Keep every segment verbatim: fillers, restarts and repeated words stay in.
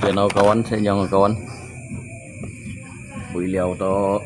Channel kawan, channel kawan. Builia to.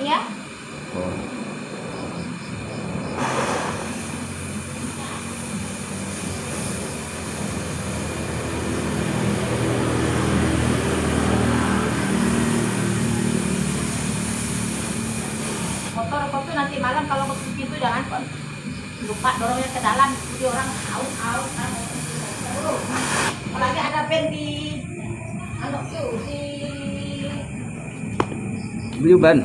Iya. Kotor-kotor nanti malam kalau ke pintu jangan kon lupa dorongnya ke dalam, jadi orang haus, haus, haus. Apalagi ada band di, anu, itu, di Beli ban.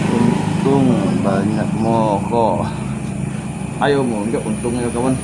Untung banyak moko. Ayo mo, enggak untung ya kawan.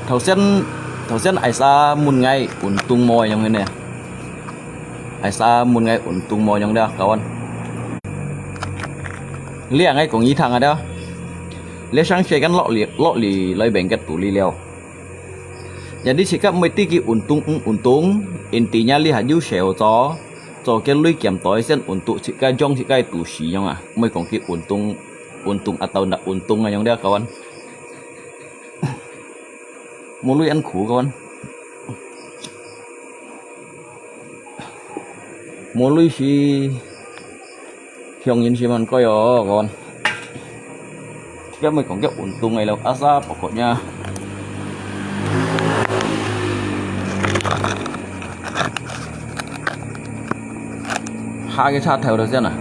頭先，頭先𠊎儕問𠊎運動無用个呢？𠊎儕問𠊎運動無用个，kawan。這𠊎講你聽啊，這。這上世間落嚟，落嚟來邊个肚裡了。Jadi自家毋會知佢運動毋運動，intinya這下有少做，做个鐳兼袋先運動，自家用自家肚屎用啊，毋會講佢運動，運動atau ndak運動啊，用這kawan。 無鐳恁苦kawan。無鐳係向人係蠻貴哦，kawan。這毋會講个運動个了，asal pokoknya。下个車頭就先啦。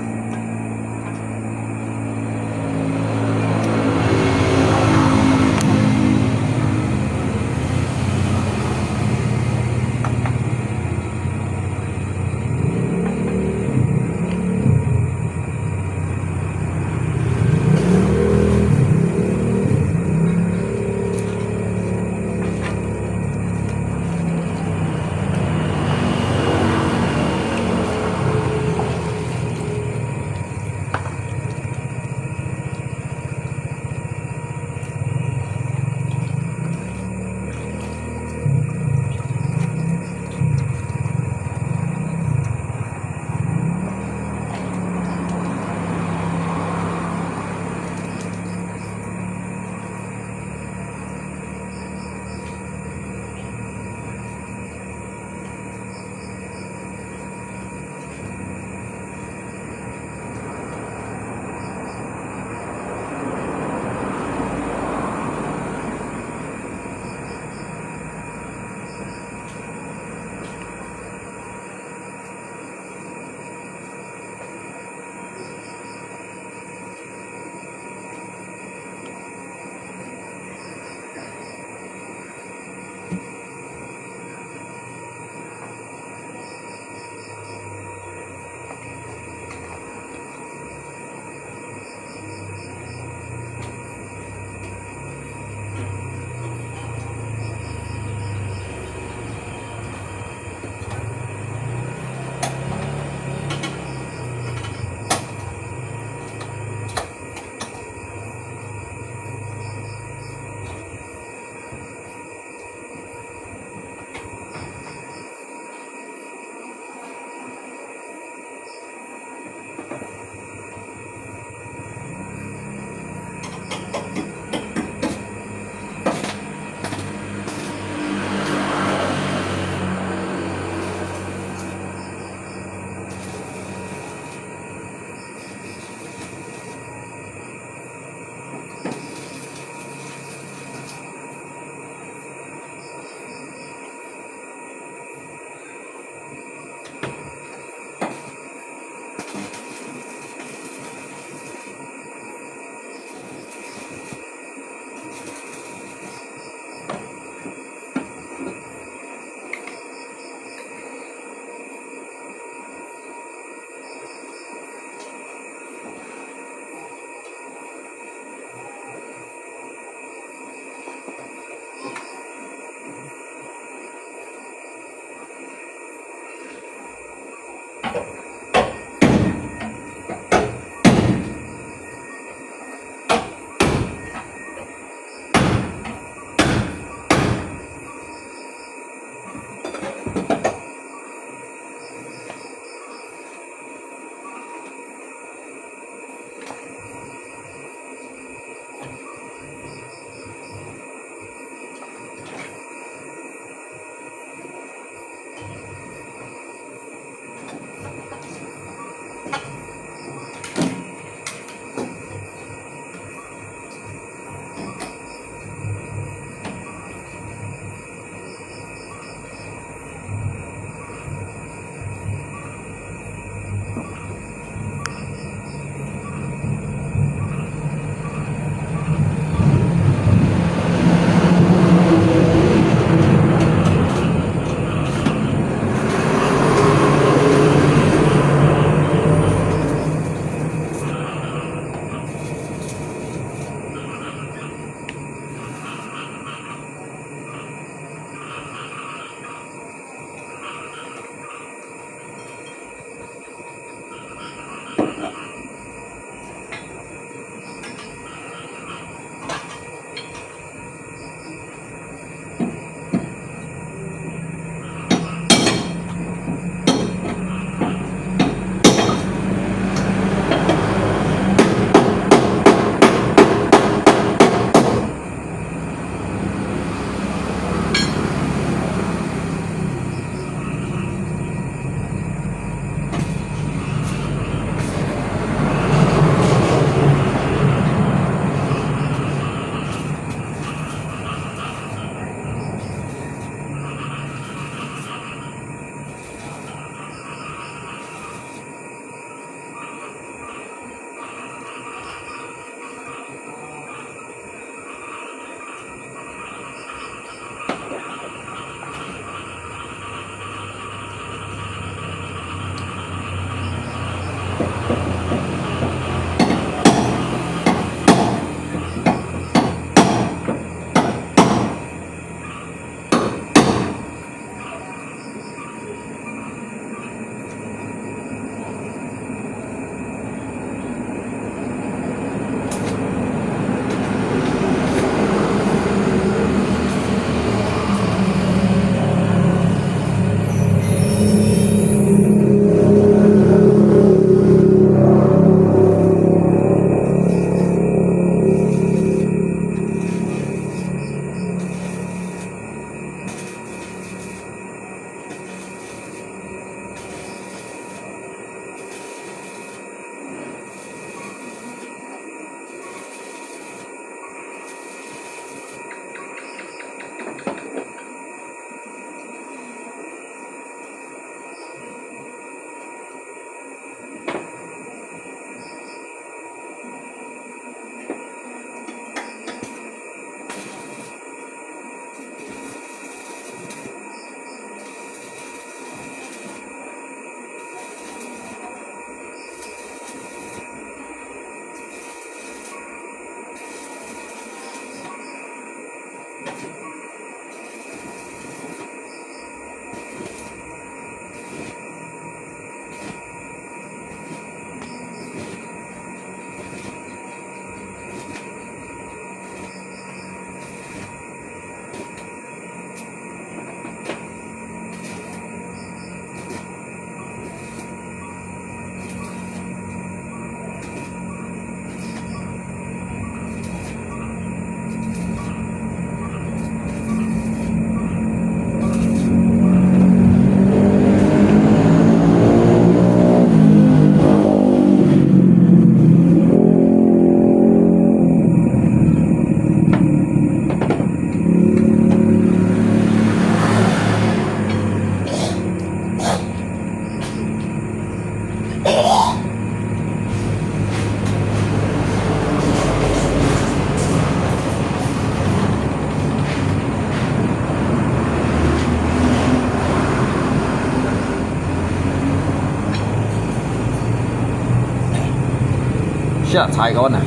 下，踩个呢。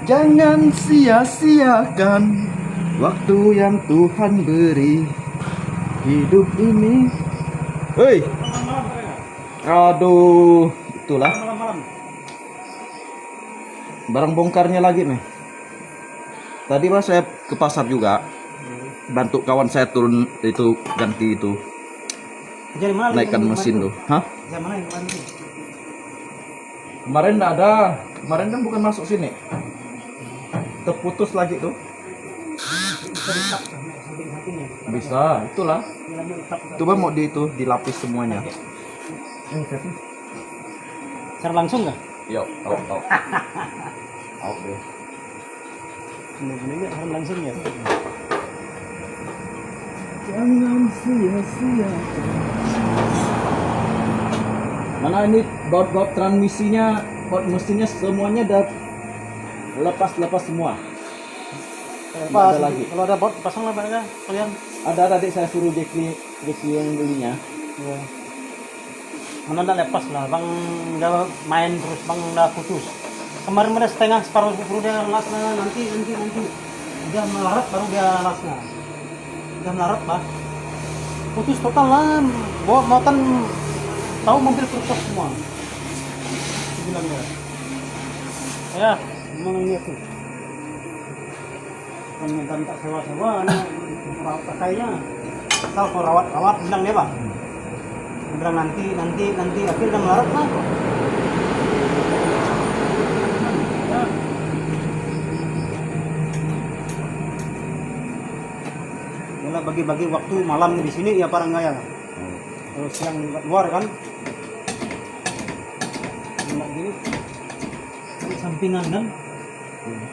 Jangan sia-siakan waktu yang Tuhan beri hidup ini. Hei. Aduh, itulah. Barang bongkarnya lagi nih. Tadi pas saya ke pasar juga, bantu kawan saya turun itu, ganti itu, naikkan mesin tuh. Hah? Kemarin nggak ada. Kemarin kan bukan masuk sini. Terputus lagi tuh. Bisa, itulah. Coba mau di itu, dilapis semuanya. Secara langsung nggak? Yuk, au, au. Au deh. Bener-bener harus langsung ya. Jangan sia-sia. Mana ini baut-baut transmisinya, baut mesinnya semuanya dah lepas-lepas semua. Lepas. Ada lagi. Kalau ada baut, pasang lah, Pak, ya, sekalian. Ada tadi saya suruh Jeki, Jeki yang belinya. Iya. Mana ndak lepas lah, bang dia main terus, bang dah putus. Kemarin ada setengah, separuh, separuh dia las lah, nanti, nanti, nanti. Udah melarat, baru dia las lah. Udah melarat, bah. Putus total lah, bawa muatan tahu mobil kerusak semua. Dia bilang dia. Ya, memang niat tuh. Kan minta-minta sewa-sewa, anak, pakainya. Asal kau rawat-rawat, bilang dia, Pak. Dia bilang, "Nanti, nanti, nanti." Akhir dah melarat lah. Ya. Yalah, bagi-bagi waktu malam di sini, ya, parang kaya. Kalau siang dekat luar, kan. Enak gini. Ini sampingan, kan? Hmm.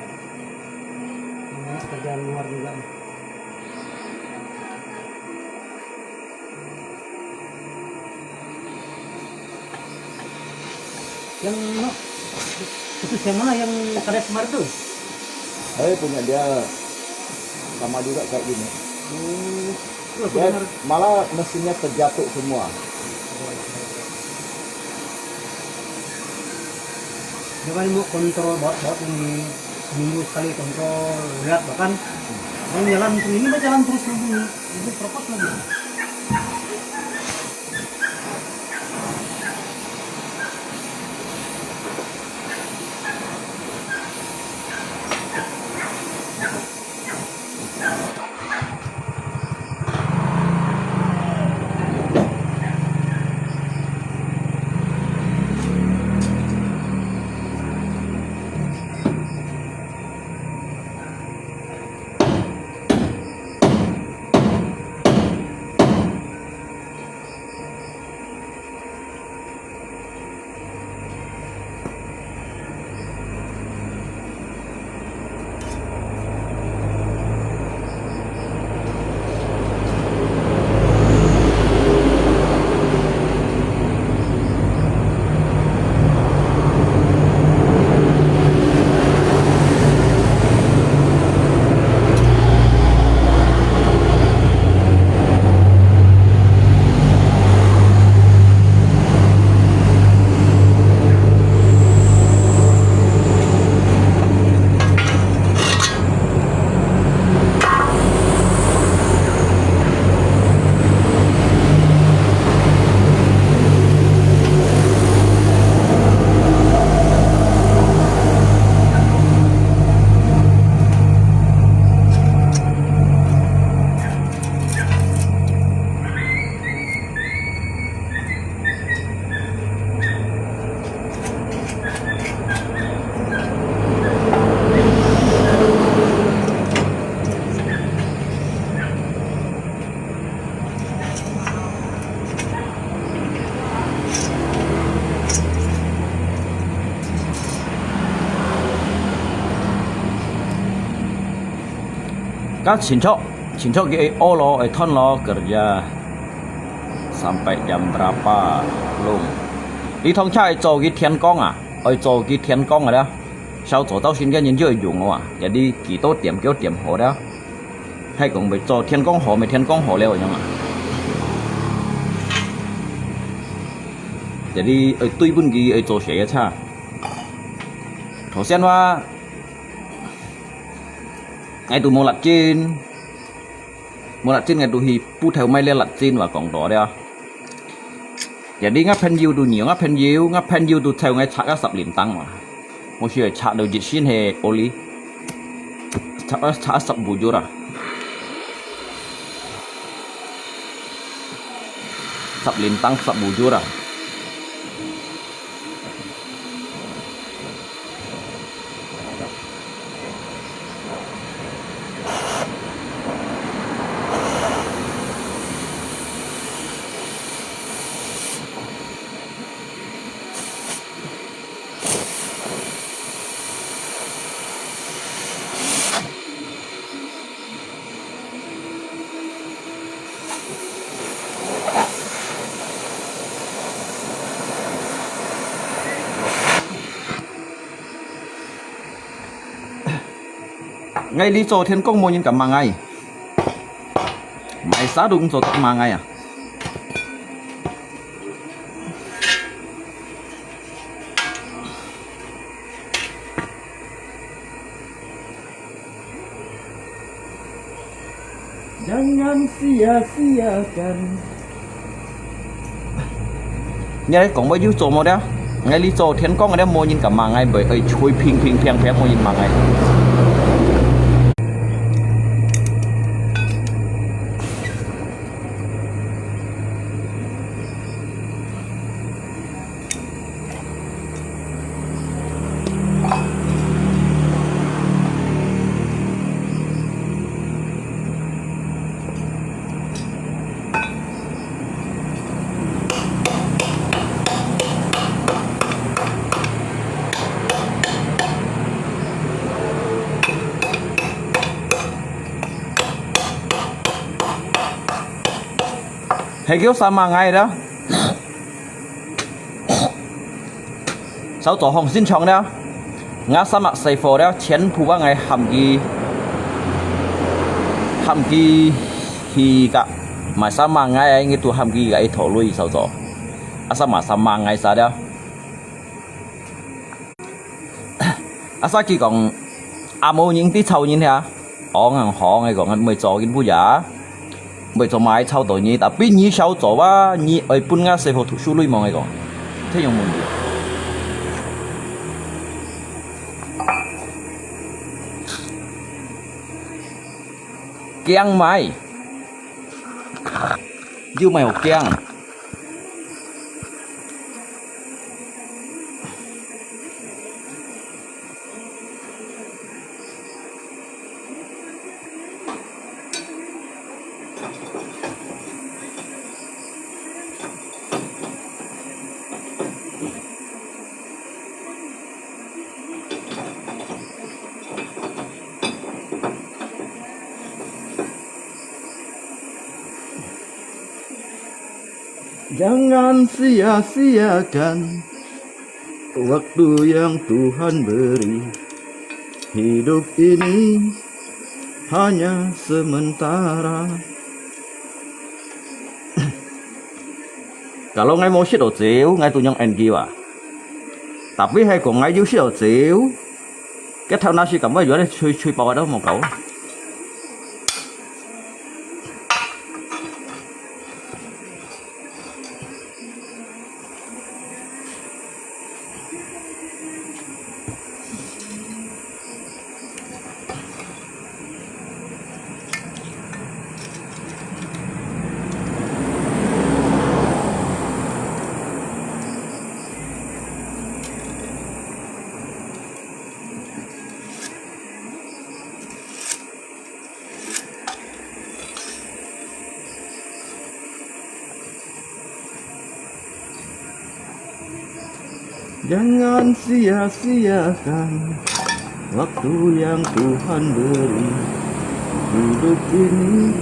Banyak kerjaan luar juga. Yang, no, itu siapa yang kades kemarin tuh? Eh, punya dia sama juga kayak gini. Hmm. Dia malah mesinnya terjatuh semua. Dia kan mau kontrol baut-baut ini, seminggu sekali kontrol, lihat bahkan. Yang jalan terus ini, jalan terus ini. Itu terpaksa lagi. Kan 清楚，清楚佢愛屙咯，愛斷咯，kerja sampai jam berapa，belum。你通常愛做佢天光啊，愛做佢天光个了，少做到新个人就會用哦啊，jadi幾多點就點好了。 係講會做天光好，乜天光好了樣啊。Jadi，愛對分佢愛做事个差。頭先話， ，𠊎都無辣椒，無辣椒，𠊎都去鋪頭買了辣椒，話講到了。Jadi𠊎朋友都，𠊎朋友，𠊎朋友都請𠊎拆个十連單嘛，無事拆到一千係oli，拆啊拆十bujur啊。 十連單十bujur啊。 𠊎這做天光無人敢罵𠊎，買啥都毋做得罵𠊎啊。 Jangan sia-siakan。 你來講，𠊎有做無了？𠊎這做天光个了，無人敢罵𠊎，毋會，會吹乒乒乓乓，無人罵𠊎。 係佢煞罵𠊎了。 掃帚放身上了，𠊎煞罵細貨了，全部啊𠊎喊佢，喊佢去个，買煞罵𠊎，𠊎都喊佢个一頭鐳掃帚，啊煞罵煞罵𠊎煞了。啊煞佢講，啊無人知吵人呀。 哦，恁好，𠊎講，𠊎毋會做，今晡日啊，毋會做麼个吵到你，tapi你曉做啊，你愛分𠊎細貨讀書鐳無？𠊎講，這樣問題。驚麼个？有麼个好驚？ Jangan sia-siakan waktu yang Tuhan beri. Hidup ini hanya sementara. Kalau𠊎無食到酒，𠊎都仰恁久啊。Tapi係講𠊎有食到酒，該頭那時感覺有兜吹吹爆啊，都無夠。Jangan sia-siakan waktu yang Tuhan beri. Hidup ini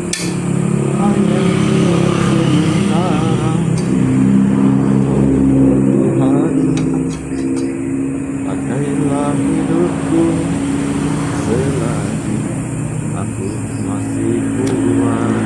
hanya sementara. Tuhan, pakailah hidupku selagi aku masih kuat.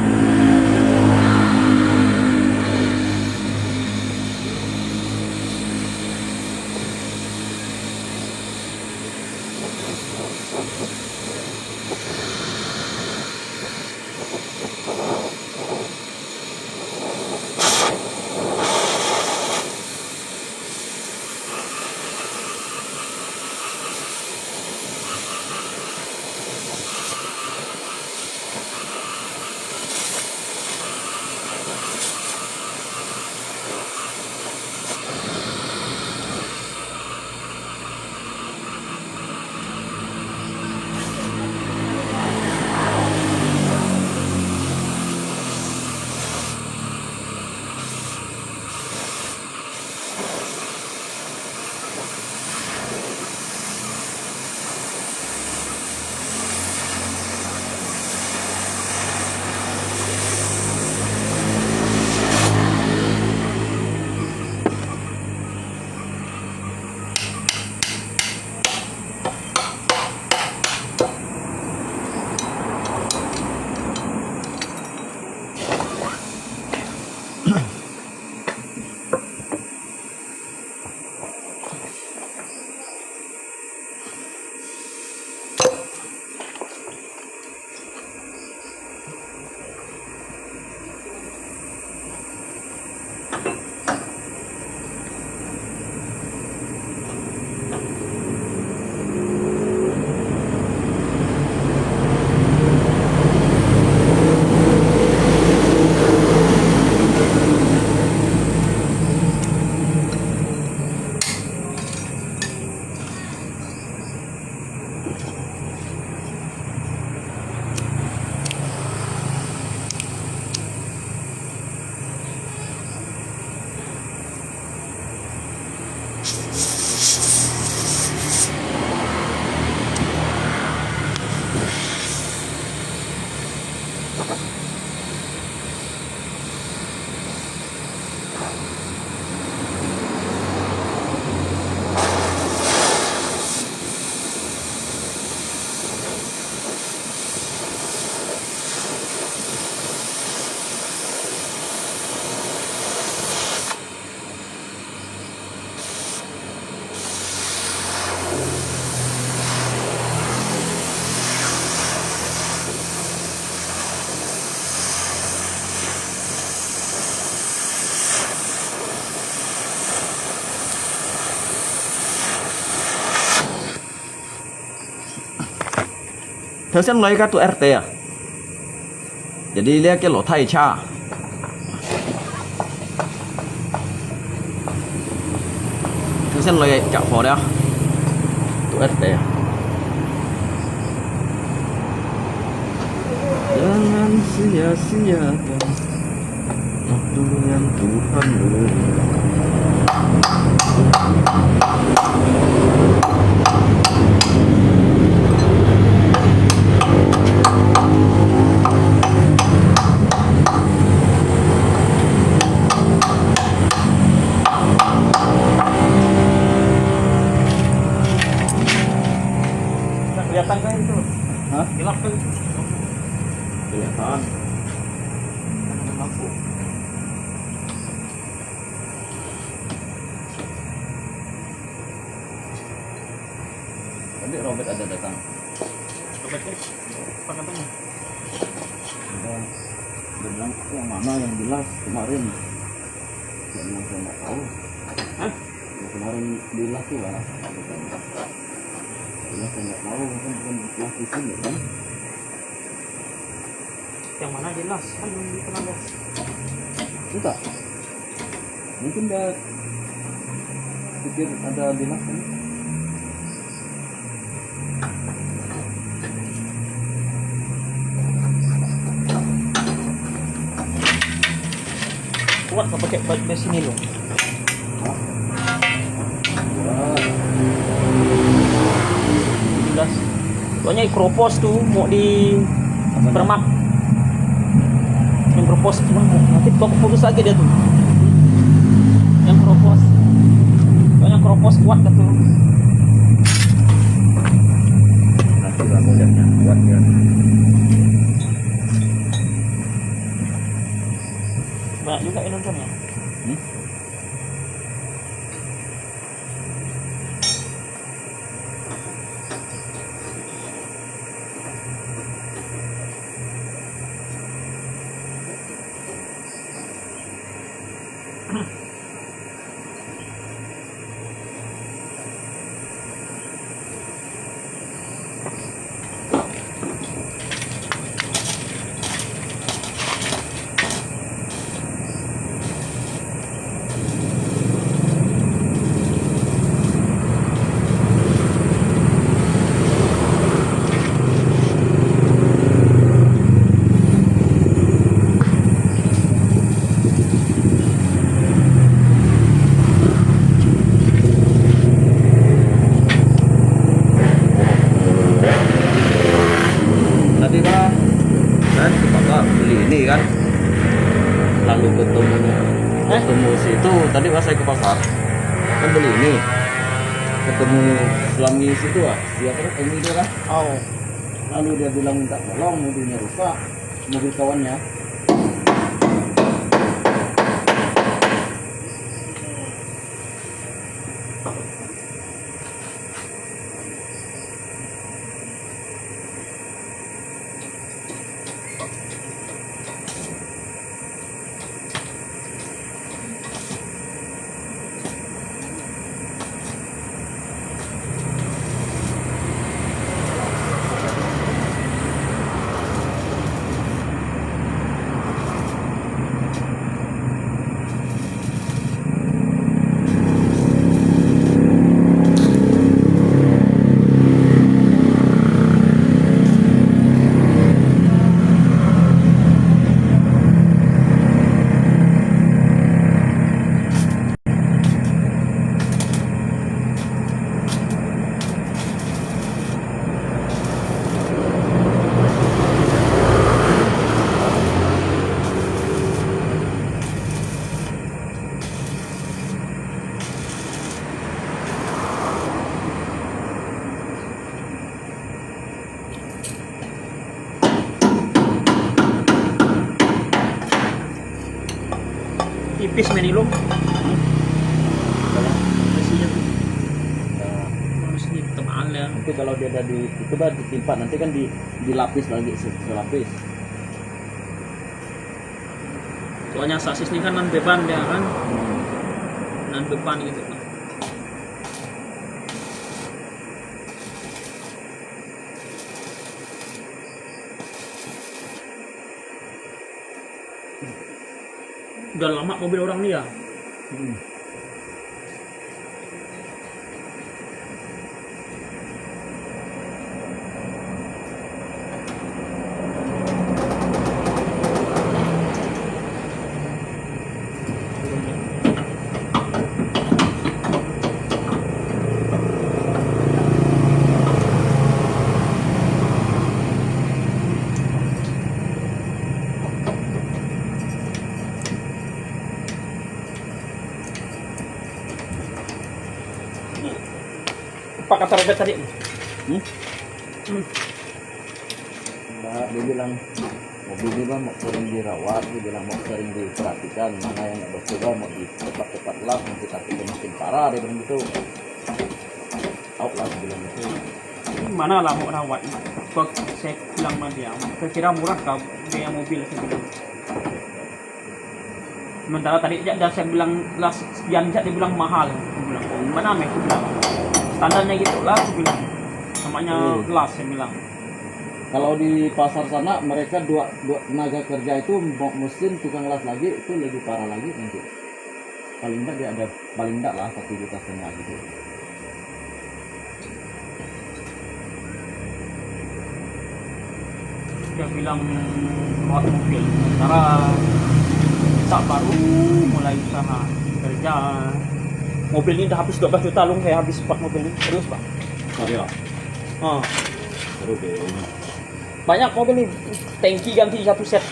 頭先來个堵R T啊。Jadi這个落太差。頭先來个假貨了，堵R T啊。Jangan sia-siakan waktu yang Tuhan beri. Nggak kelihatan kan itu? Hah? Gelap kan? Kelihatan. Ada lampu. Tadi Robert ada datang. Robert, eh, apa katanya? Ada. Dia bilang, "Yang mana yang jelas kemarin?" Dia bilang, "Saya nggak tahu." Hah? Yang kemarin jelas tuh lah. Dia bilang, "Saya nggak tahu, kan bukan jelas di sini, kan?" Yang mana jelas? Kan belum pernah lihat. Entah. Mungkin dia pikir ada jelas kan? Kuat ka pakai bike biasa ni lo. Jelas. Soalnya Cropost tu mau di Permak. Yang Cropost cuma nanti kau fokus lagi dia tu. Yang Cropost. Soalnya Cropost kuat kat tu. Nanti lah bolehnya kuat dia. Banyak juga yang nonton ya. Hmm? Tadi kan, kan ke pasar beli ini kan, lalu ketemu, eh? Ketemu situ. Tadi pas saya ke pasar, kan beli ini, ketemu suami situ ah, siapa tuh, Umi itu kan? Oh. Lalu dia bilang minta tolong, mobilnya rusak, mobil kawannya. Is meni lo. Isinya. Nah, harus ini tebal ya. Nanti kalau dia dah di, itu dah ditimpa, nanti kan di, dilapis lagi se-, selapis. Soalnya sosis ini kan nan beban dia kan. Nan beban gitu. Udah lama mobil orang ni ya. Hmm. Pakai trompet tadi. Hmm? Hmm. Nah, dia bilang, mobil ini, Bang, mau sering dirawat, dia bilang mau sering diperhatikan, mana yang nggak betul, Bang, mau dicepat-cepat lap, nanti takutnya makin parah, dia bilang gitu. Tahu lah, dia bilang gitu. Mana lah mau rawat? Kok saya bilang sama dia, kira-kira murah kah biaya mobil, saya bilang. Sementara tadi aja dah saya bilang, lah, sekian aja dia bilang mahal. Aku bilang, "Oh, gimana, Meh?" Aku bilang, "Standarnya gitulah," aku bilang. "Namanya Hmm. las," saya bilang. Kalau di pasar sana, mereka dua, dua tenaga kerja itu, mau mesin, tukang las lagi, itu lebih parah lagi nanti. Paling enggak dia ada, paling enggak lah, satu juta setengah gitu. Dia bilang buat mobil, sementara kita baru mulai usaha kerja. Mobil ini dah habis dua belas juta, Long, saya habis buat mobil ini. Serius, Pak. Serius? Ah. Serius, ya. Banyak mobil ini, tangki ganti satu set.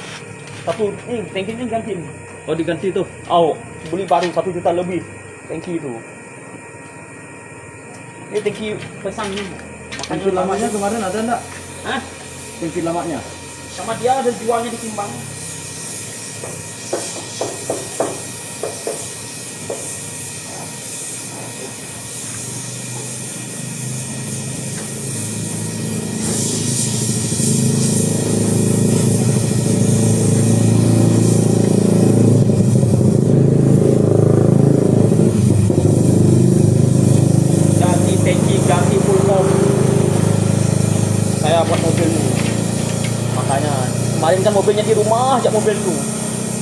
Satu, ini tangkinya ganti. Oh, diganti tuh? Oh, beli baru satu juta lebih tangki itu. Ini tangki pasang ini. Makanya Tangki lamanya kemarin ada ndak? Hah? Tangki lamanya? Sama dia ada jualnya di Simpang. Ganti tangki, ganti full pump. Saya buat mobil dulu. Makanya, kemarin kan mobilnya di rumah aja mobil tu.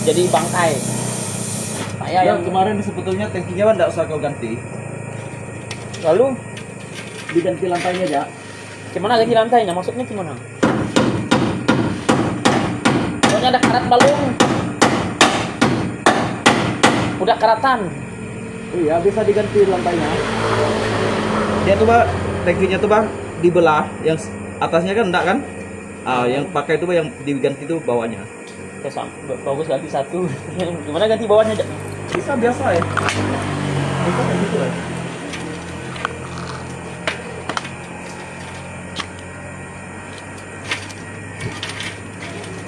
Jadi bangkai. Saya Ya, yang kemarin sebetulnya tangkinya kan ndak usah kau ganti. Lalu? Diganti lantainya aja. Gimana ganti lantainya? Maksudnya gimana? Pokoknya ada karat balung. Udah karatan. Iya, bisa diganti lantainya. Dia tuh, Bang, tangkinya tuh, Bang, dibelah. Yang s-, atasnya kan enggak, kan? Ah, yang pakai tuh, Bang, yang diganti tuh bawahnya. Oke, sam-, ba-, bagus ganti satu. Gimana ganti bawahnya, Jak? Bisa biasa ya. Bisa kayak gitu ya.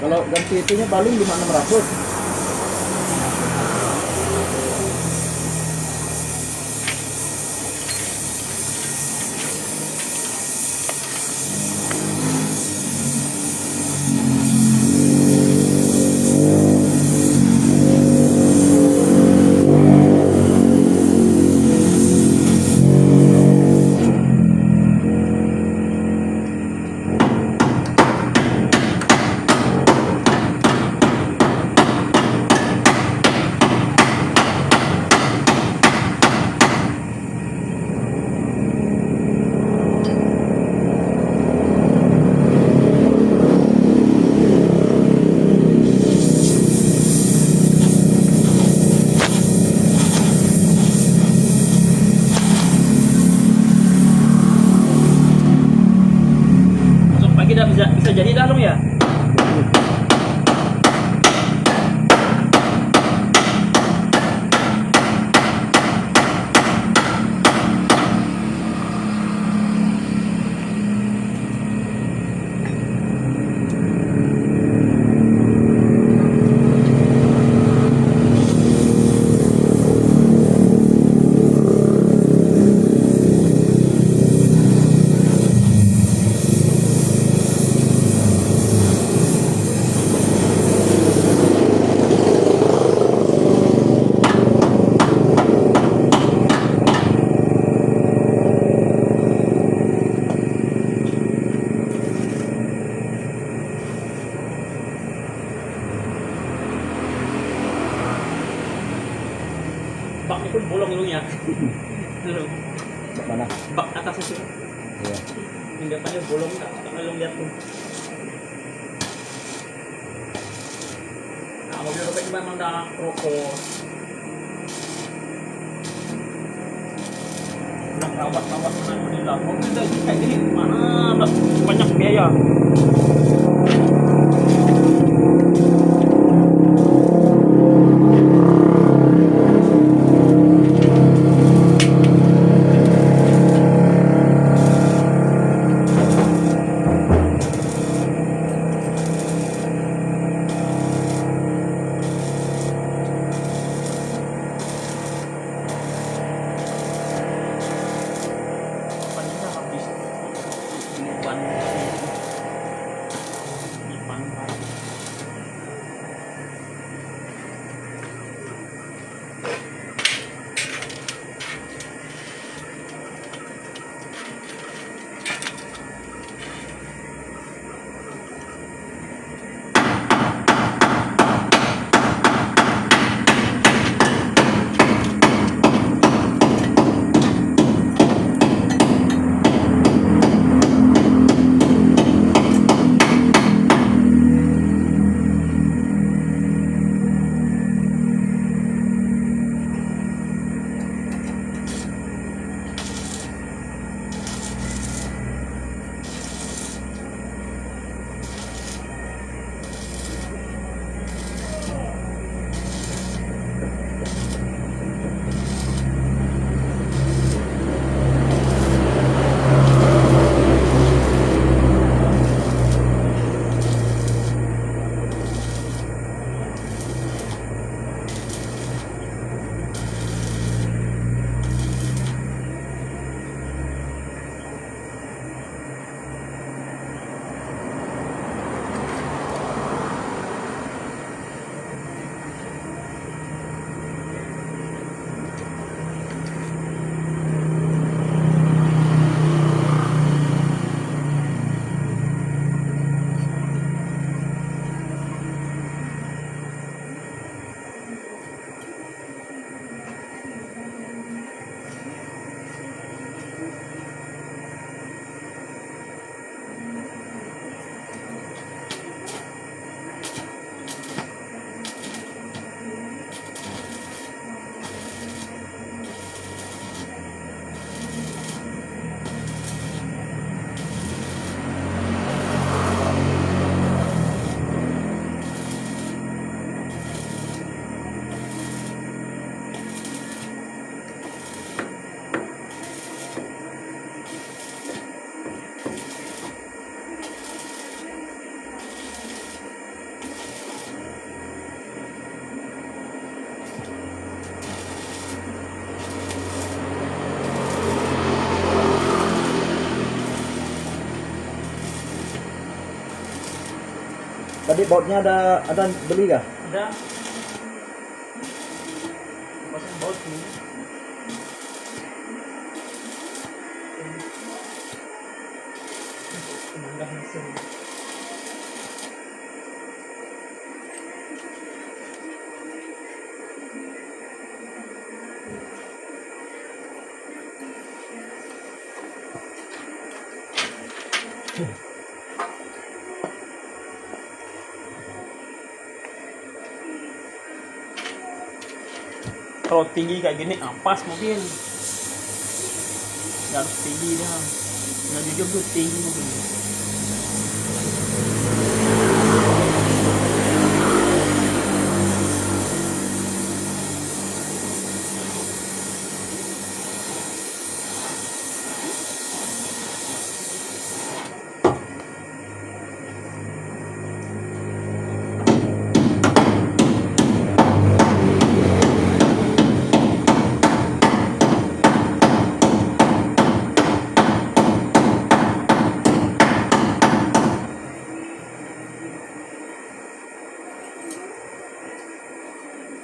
Kalau ganti itunya paling lima enam ratus. Besok pagi dah bisa, bisa jadi dah, Long, ya? Dulu ya. Dulu. Mana? Bak atas itu. Iya. Yang depannya bolong, tak, tak bolong lihat tuh. Nah, mobil robek memang dah rokok. Nak rawat-rawat, mana boleh lah. Mobil dah kayak gini, mana banyak biaya. Tadi bautnya ada, ada beli kah? Ada. Masih baut ni. Menggah mesin. Kalau tinggi kayak gini, ampas mobil. Nggak harus tinggi dah. Nggak jujur tuh tinggi mobil.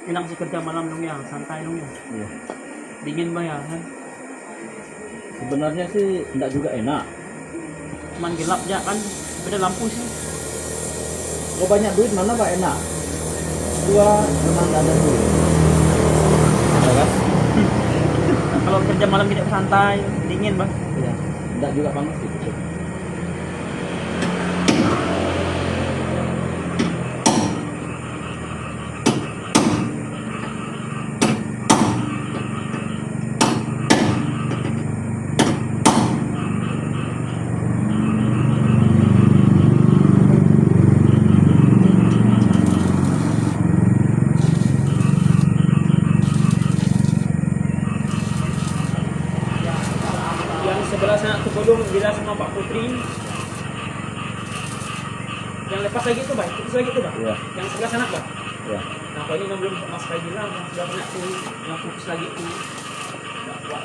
Enak sih kerja malam dong ya, santai dong ya. Iya. Dingin bah ya kan. Sebenarnya sih ndak juga enak. Cuman gelap aja kan, beda lampu sih. Kalau banyak duit mana bah enak? Dua memang ndak ada duit. Ya kan? Kalau kerja malam kita santai, dingin, Bang. Iya. Nggak juga panas gitu. Yang sebelah sana tu belum jelas sama Pak Putri. Yang lepas lagi tu, Bang. Lepas lagi tu, Bang. Iya. Yang sebelah sana, Bang. Iya. Nah, kalau ini yang belum masuk lagi lah, yang sebelah sana tu, yang fokus lagi tu. Nggak kuat,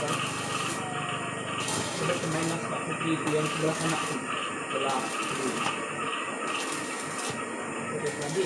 Bang. Coba pemain Pak Putri tu yang sebelah sana tu. Sebelah kiri. Oke, lagi.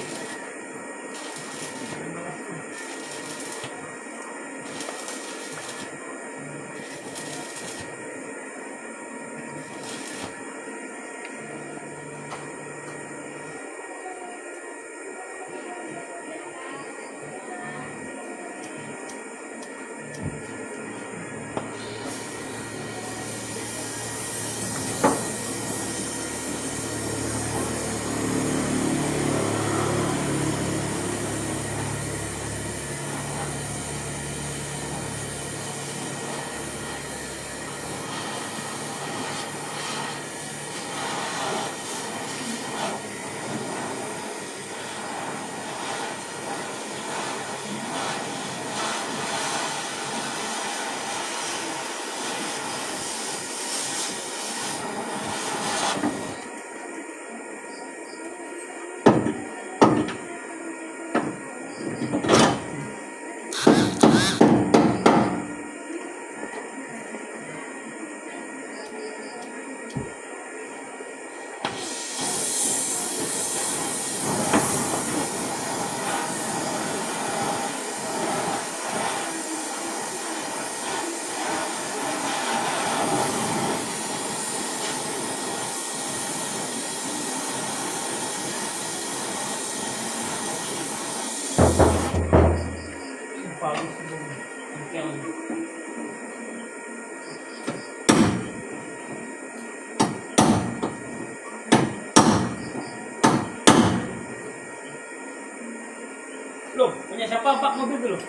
Loh, punya siapa empat mobil tu, Loh?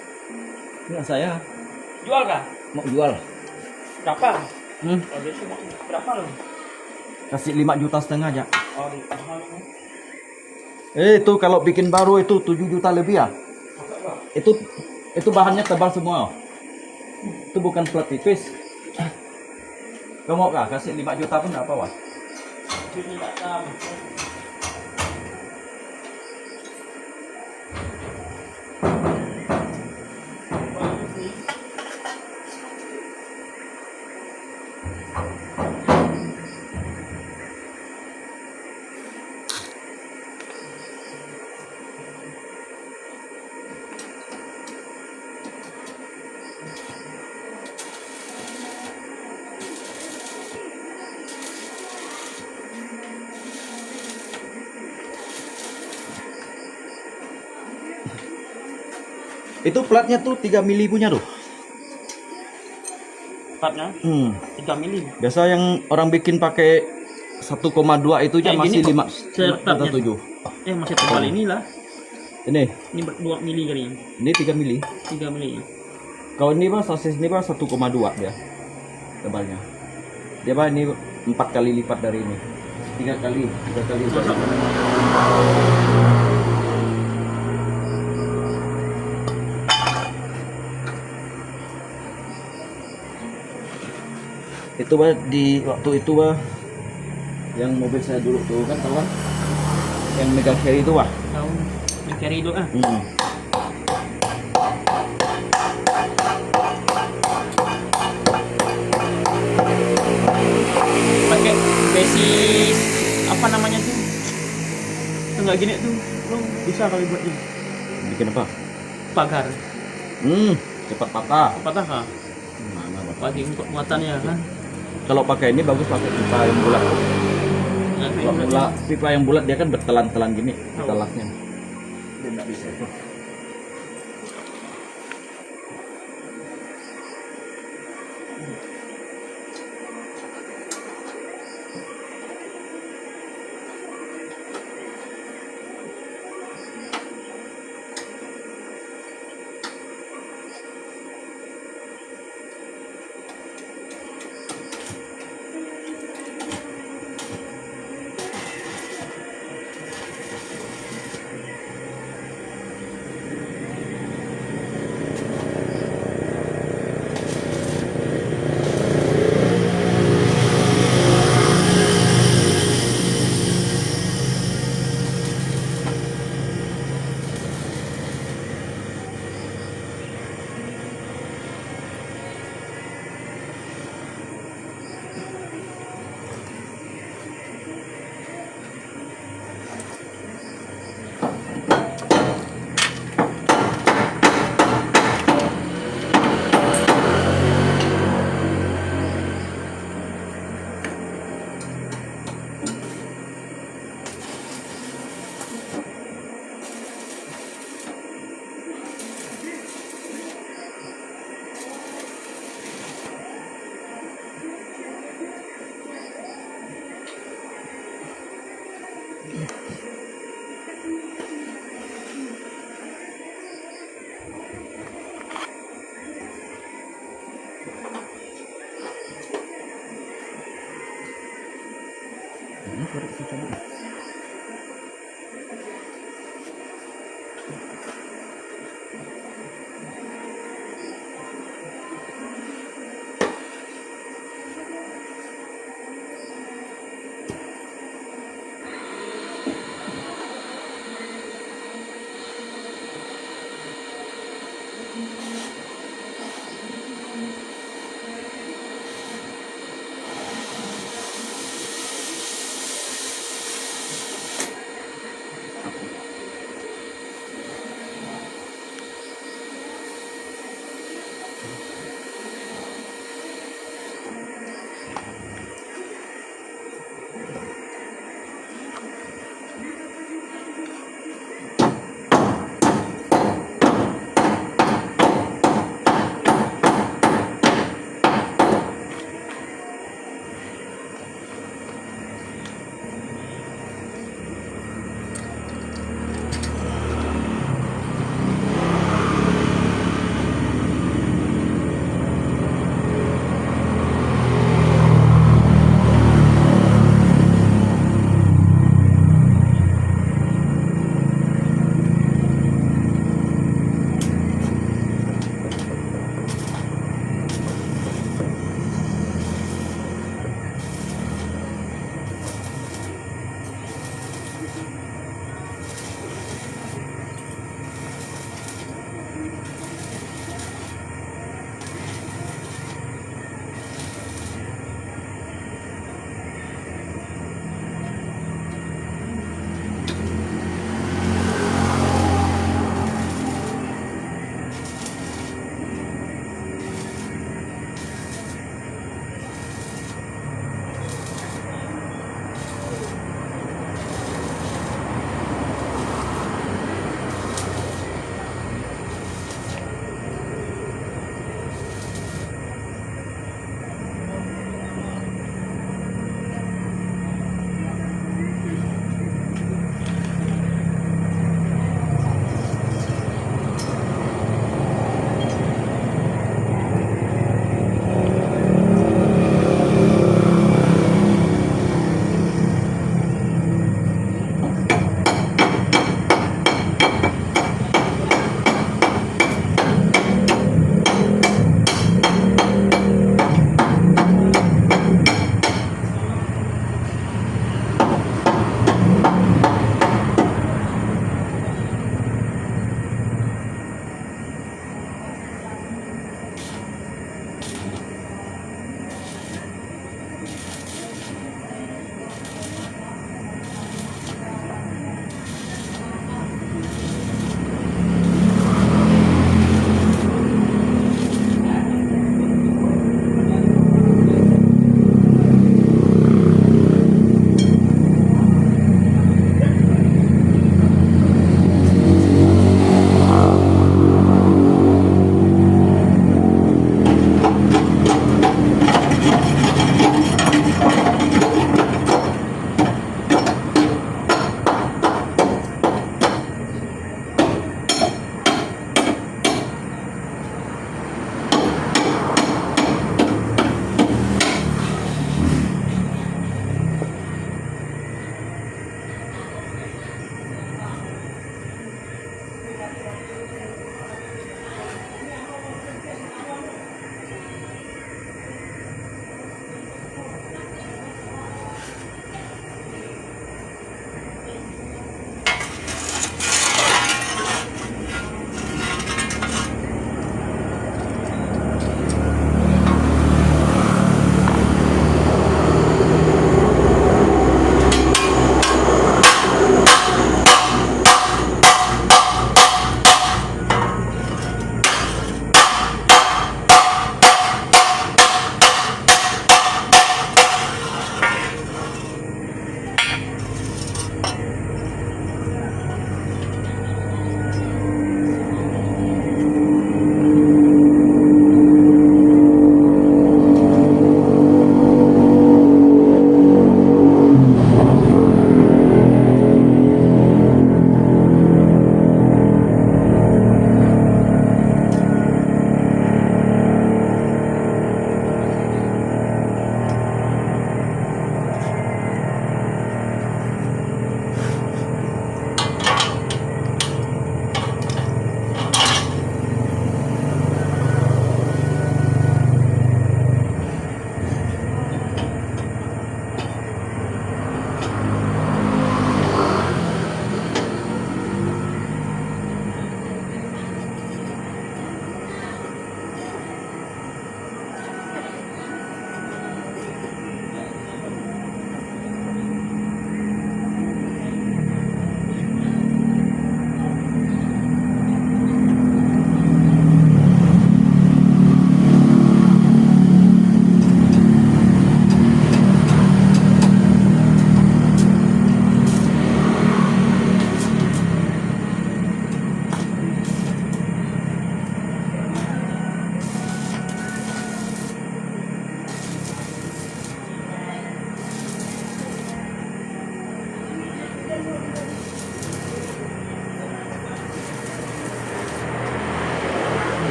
Punya saya. Jual kah? Mau jual. Berapa? Hmm? Kalau dia semua berapa, Loh? Kasih lima juta setengah aja. Oh, di mahal ni. Eh, itu kalau bikin baru itu tujuh juta lebih ya? Itu, itu bahannya tebal semua. Itu bukan plat tipis. Kamu kah? Kasih lima juta pun nggak apa-apa. Itu platnya tuh tiga mili punya tuh. Platnya? Hmm. Tiga mili. Biasa yang orang bikin pakai satu koma dua itu aja masih lima, lima juta tujuh. Eh, masih tebal inilah. Ini. Ini ber-, dua mili kali. Ini tiga mili. Tiga mili. Kalau ini, Bang, sasis ini, Bang, satu koma dua dia tebalnya. Dia, Bang, ini empat kali lipat dari ini. Tiga kali, tiga kali lipat. Itu, Bang, di waktu itu, Bang, yang mobil saya dulu tuh kan, tahu kan? Yang Mega Carry itu, Bang. Tahu. Mega Carry itu, ah. Hmm. Pakai besi, apa namanya tuh? Tuh nggak gini tuh, Bang, bisa kali buatnya. Bikin apa? Pagar. Hmm, cepat patah. Patah kah? Mana, Bang? Bagi untuk muatannya, kan? Kalau pakai ini bagus pakai pipa yang bulat. Nah, kalau bulat, pipa yang bulat dia kan bertelan-telan gini, tahu, talasnya. Dia nggak bisa itu.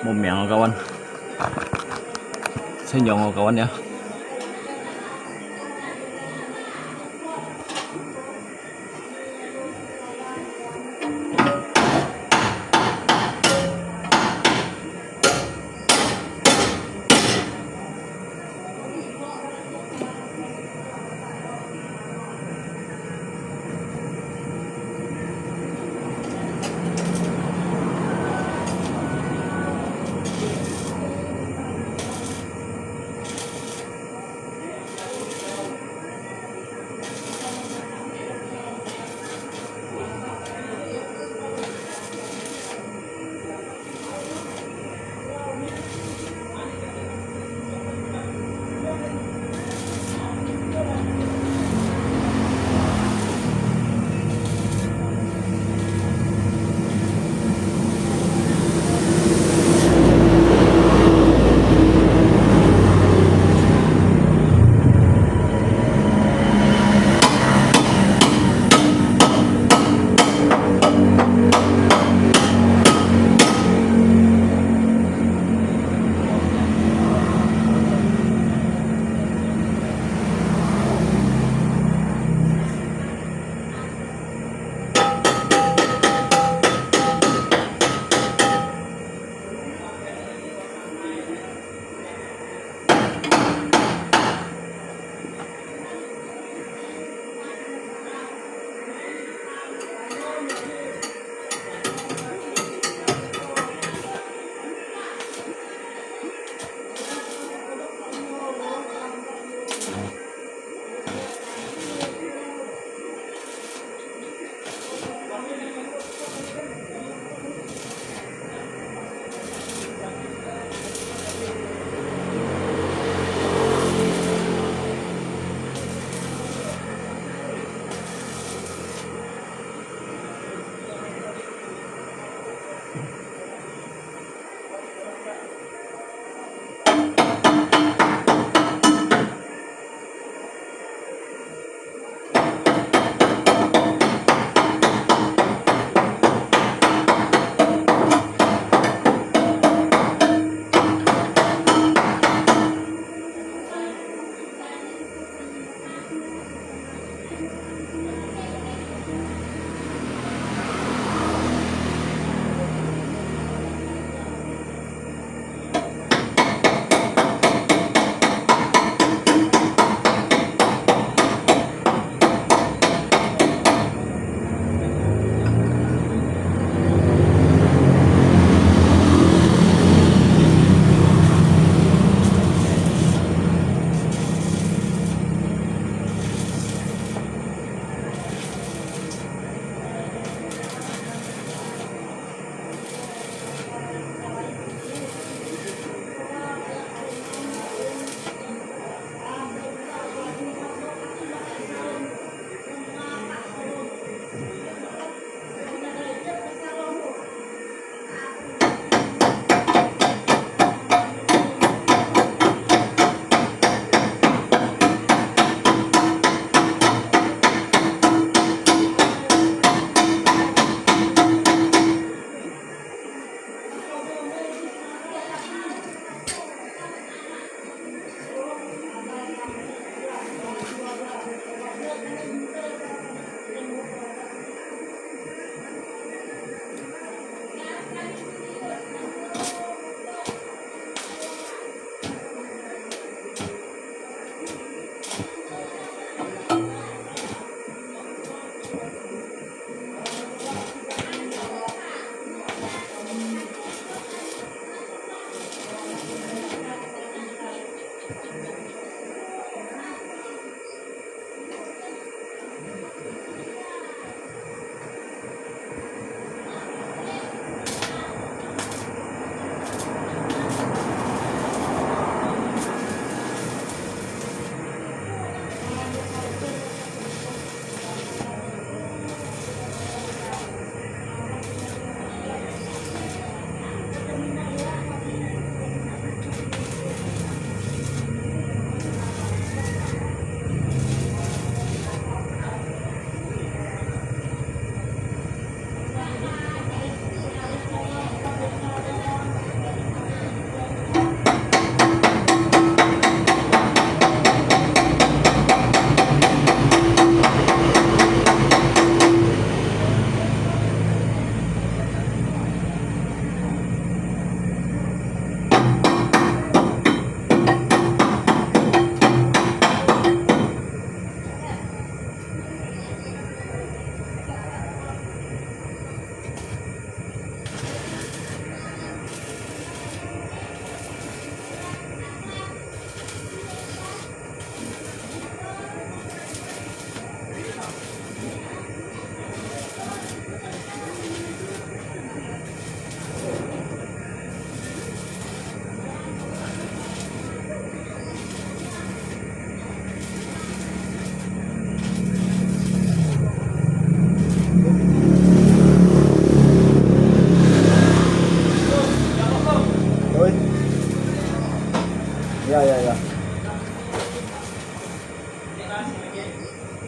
無名哦，kawan。先用哦，kawan呀。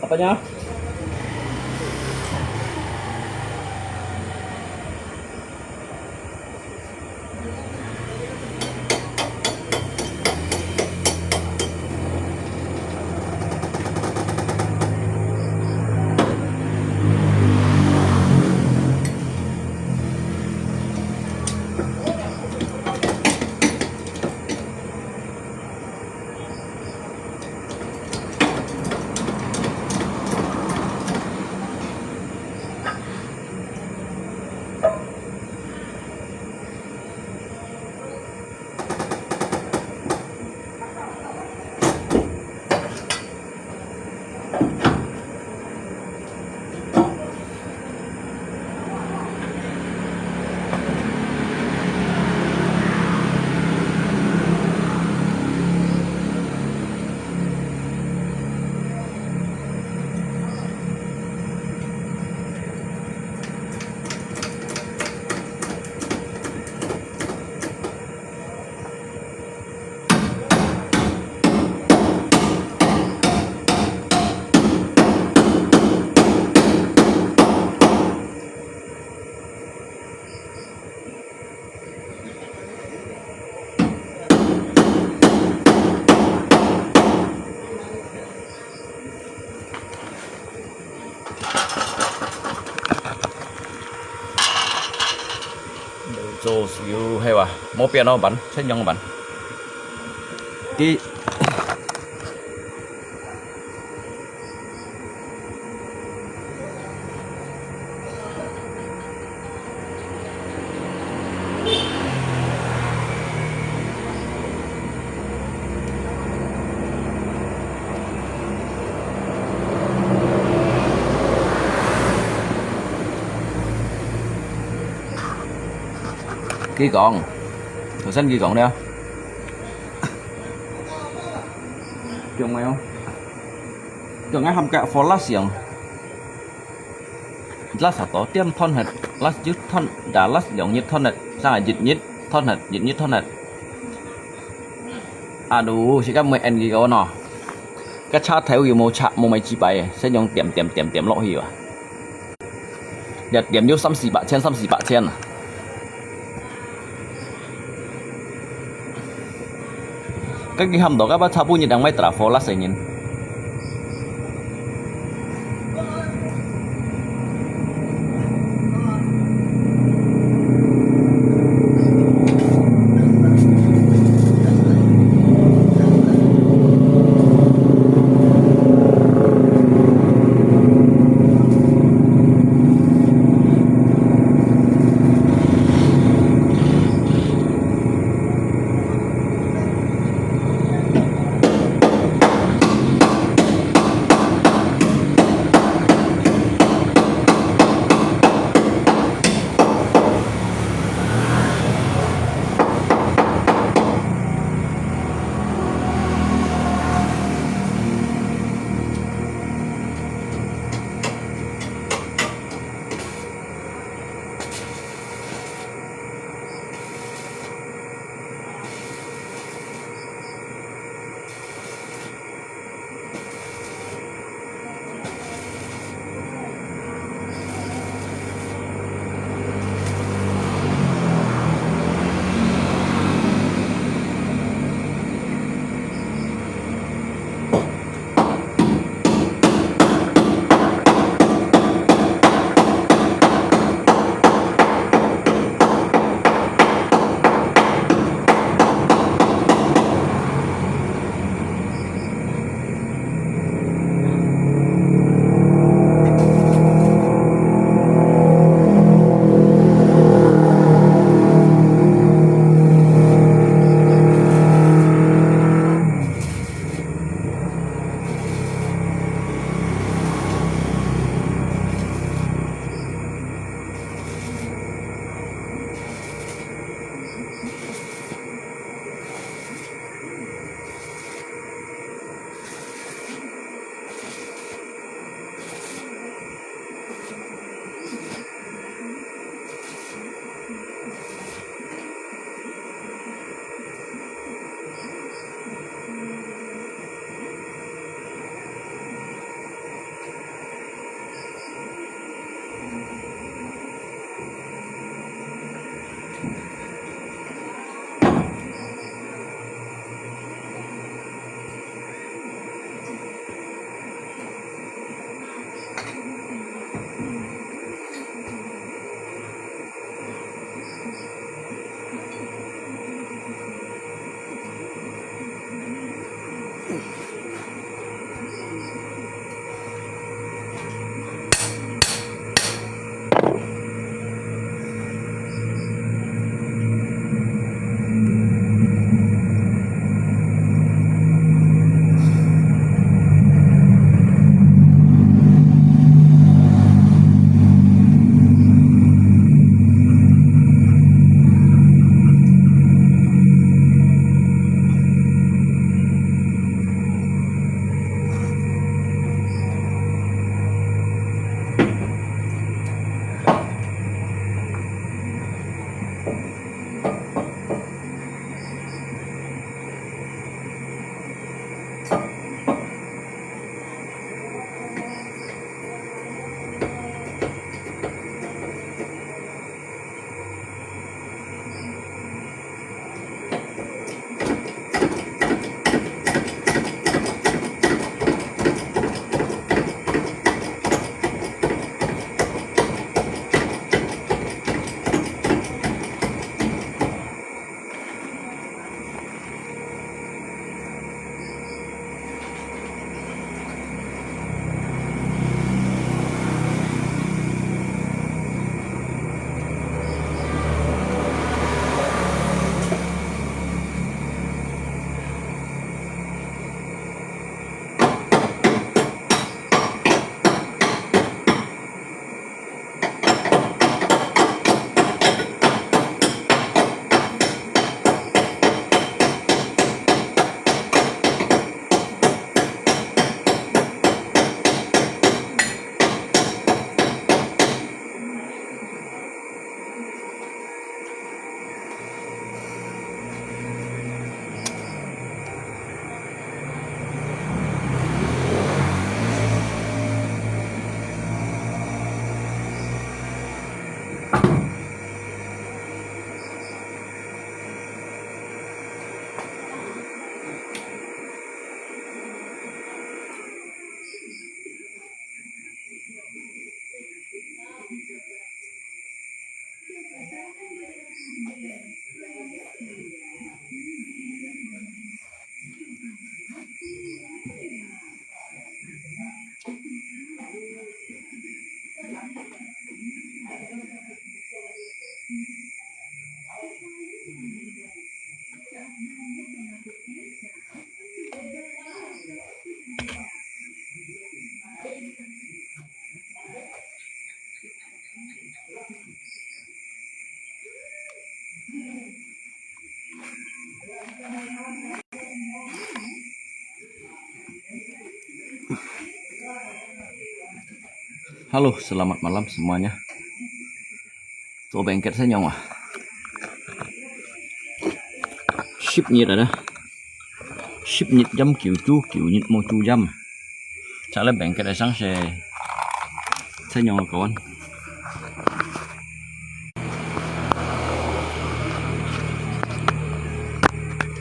Apanya? 做事有係哇，無變咯，慢，先用慢。佢 佢講，頭先佢講了，講咩哦？講个喊个four last樣，last satu，點斷忒，last一斷，dah last兩日斷忒，生係一日斷忒，一日斷忒。Aduh，時間每end佢講喏，个車頭又無車，無買紙牌，先用點點點點落去啊。 一點就三四百千，三四百千啊。該佢喊到該把差不多人買得啦，four last人。Halo, selamat malam semuanya. 做bangkit 先用啊。十日啊，十日飲九度，九日無度飲。Chắc là bangkit 个上些，先用个kawan。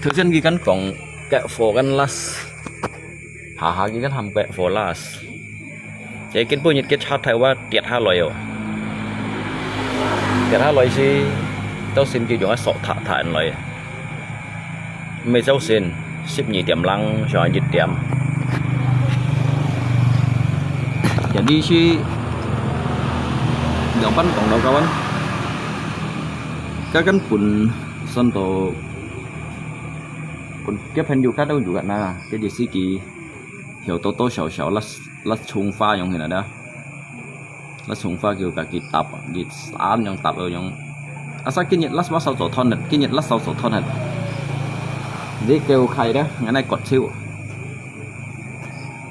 頭先佢跟講，該火跟 last，下下佢跟喊該火 last。 Jadi 今晡日个車頭啊跌下來哦，跌下來時，朝晨佢用个索塔塔來，毋係朝晨，十二點零，上下一點。Jadi 是兩班講到kawan，該根本算到，本，該朋友該都有个那，該就司機，有多多少少，那，那充話用起來的。 Last 充話叫佢搭，佢三樣搭个樣。Asa 今日 last 話少做 ton 个，今日 last 少做 ton 个。你叫佢个，𠊎來割手。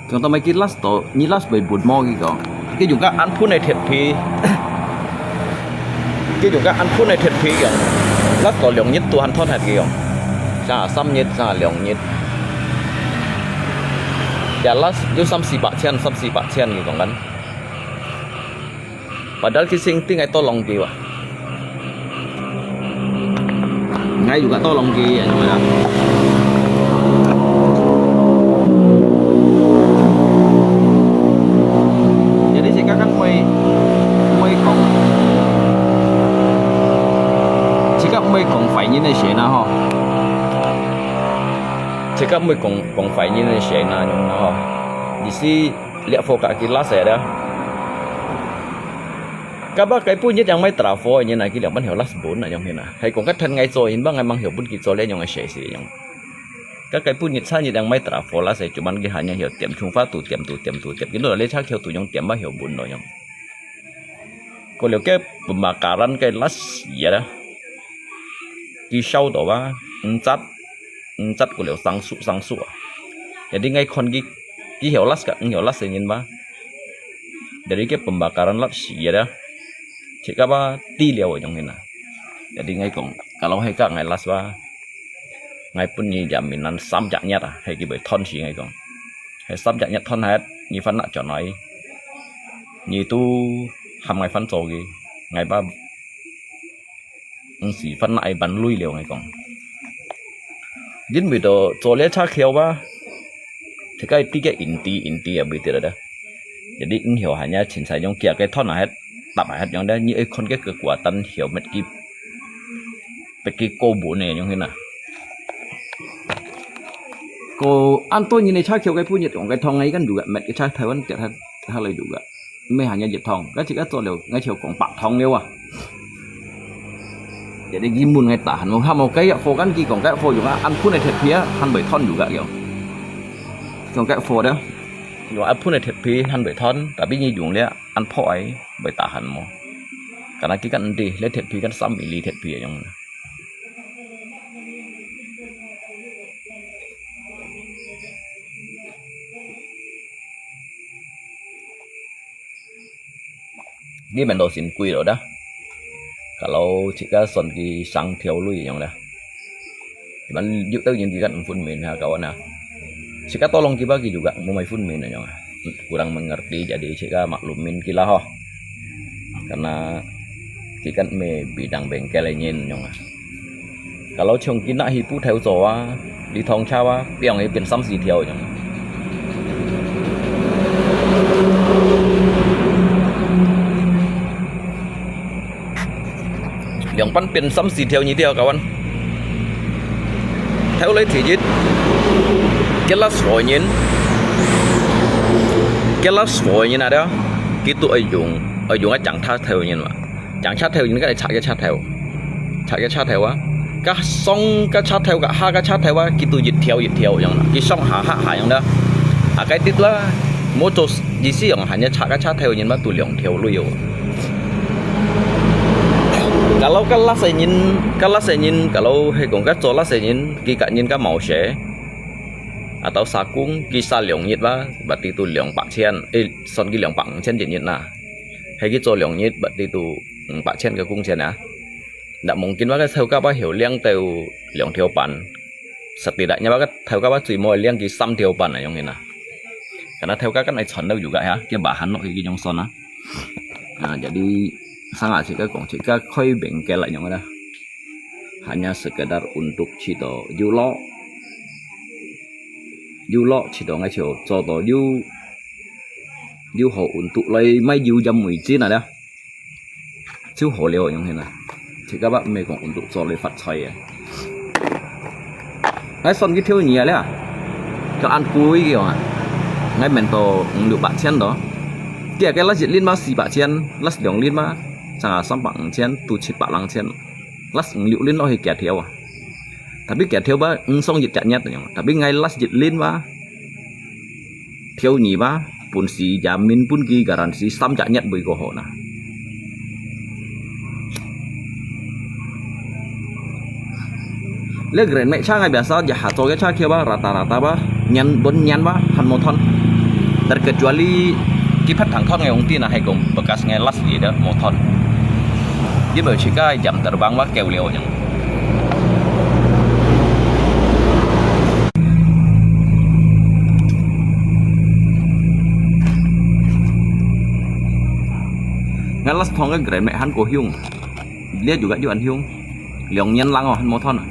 講到尾佢 last 到，你 last 會分無佢講。佢用个安分个鐵皮，佢用个安分个鐵皮樣，last 到兩日都還 ton 个佢樣。三三日，三兩日。Ya last 有三四百千，三四百千佢講緊。 Padahal 佢先定个多浪機哇。𠊎有个多浪機啊，係咪啊？Jadi 自家跟妹，妹講，自家妹講壞人个事啦吼。自家妹講，講壞人个事啦，樣啦吼。意思 這火架佢 last 个啦。Kaba 該本日樣買 trafo 个人啊，佢兩班曉 last 本啊，樣形啊。係講該天𠊎做，因為𠊎吂曉分佢做這樣个事情樣。該，該本日差日樣買 trafo last 个，就問佢還樣曉點充話，都點，都點，都點，佢都這車橋都樣點，吂曉分咯樣。過了該 pembakaran 个 last 个啦，佢燒到啊，五隻，五隻過了生鏽，生鏽啊。Jadi 𠊎看佢，佢曉 last 个，毋曉 last 个人嘛。Jadi 該 pembakaran last 个啦，自家吧，知了个樣形啊。Jadi 𠊎講，kalau係个𠊎 last 吧，𠊎分你 jaminan 三隻月啊，係佢會 ton 死𠊎講。係三隻月 ton 忒，你番拿轉來，你都喊𠊎番做个，𠊎吧 毋使番拿愛搬鐳了，𠊎講。因為到做這車橋啊，自家知个inti，inti啊，會知得。Jadi 毋曉還呀，凊彩用腳个ton啊，忒，踏啊，忒樣咧，你愛看个kekuatan曉搣佢，搣佢過穩个樣形啊。過恁多年个車橋个本日，用个ton啊，佢kan juga搣个車頭，忒，忒來juga。 毋係還有一ton，該自家做了，𠊎就講八ton了啊。Jadi佢問𠊎tahan無，喊無該火kan佢講該火用啊，恁分个鐵皮啊，還會ton juga樣。講該火的，用恁分个鐵皮還會ton，tapi你用了恁薄个，會tahan無？Karena佢kan毋知，這鐵皮kan三米里鐵皮樣。 Di man都算貴了啦。Kalau自家算佢成條鐳樣啦。Cuman有兜人自家毋分明哈，kawan啊。自家tolong佢吧，佢juga無買分明樣啊。Kurang mengerti, jadi自家maklumin佢啦吼。Karena佢kan mê bidang bengkel个人樣啊。 Kalau 從今日起布頭做啊，你通車啊，變會變三四條樣。兩班變三四條，你知啊，kawan？頭來第一，kelas 火人，kelas 火人啊，對啊，佢都愛用，愛用啊，掌他頭人嘛。 掌車頭，應該係拆个車頭，拆个車頭啊。該上个車頭，該下个車頭啊，佢都一條一條樣啦，佢上下下下樣啦。啊，該滴啦，無做意思樣，還要拆个車頭，人嘛都兩條鐳哦。Kalau kelas人，kelas人，kalau係講該做kelas人，佢个人个毛些，atau sakung，佢sa兩日啦，berarti都兩百千，誒，算佢兩百五千一日啦。係佢做兩日，berarti都五百千个工錢啊。Ndak mungkin話个頭家話曉領到兩條半，實際啦，因為个頭家話最無領佢三條半啊，樣形啊。Karena頭家kan愛賺到juga ya，佢bahan落去佢樣算啊。啊，jadi sangat自家講，自家開bengkel啦，樣个啦。Hanya sekedar untuk去到有落，有落去到𠊎就做到有，有好untuk來買油站為止啊了。 就好了，樣形啊。自家話毋係講untuk做來發財啊。𠊎算佢條二啊了，就恁貴个啊。𠊎免到五六百千咯。佢个last一輪嘛四百千，last兩輪嘛，正下三百五千，都七百零千。last五六輪落去幾條啊？Tapi幾條吧，五上一隻月樣。Tapi𠊎last一輪吧， 條二吧，本時也免分佢garansi三隻月會過好啦。這Grand Max車𠊎biasa一下做个車橋吧，rata-rata吧，年本年吧，還無斷。Terkecuali佢pet hàng ton𠊎用電啊，係講bekas𠊎last leader無斷。因為自家jam terbang吧，夠了樣。 Ngan last thong ke Grand Max han ko hiung. Lihat juga juga han hiung. Liong nyen lang oh han motor na.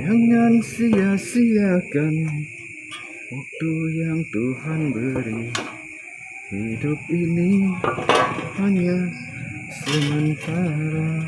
Jangan sia-siakan waktu yang Tuhan beri. Hidup ini hanya sementara.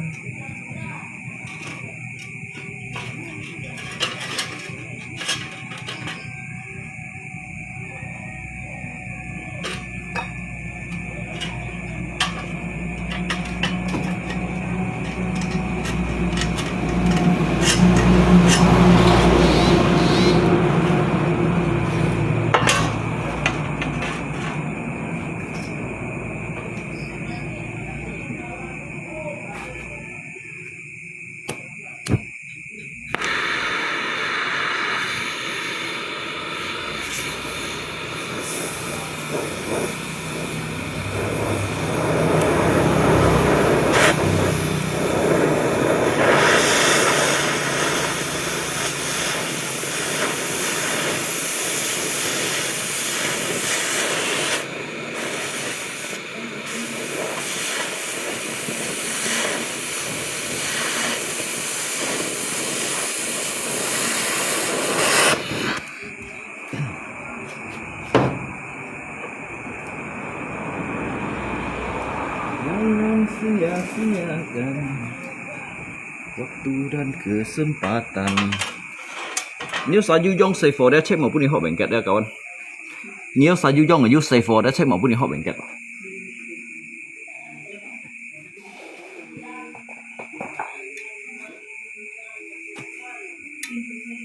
你有啥有用細火个，切莫分你學文革了，kawan。你有啥有用个，有細火个，切莫分你學文革。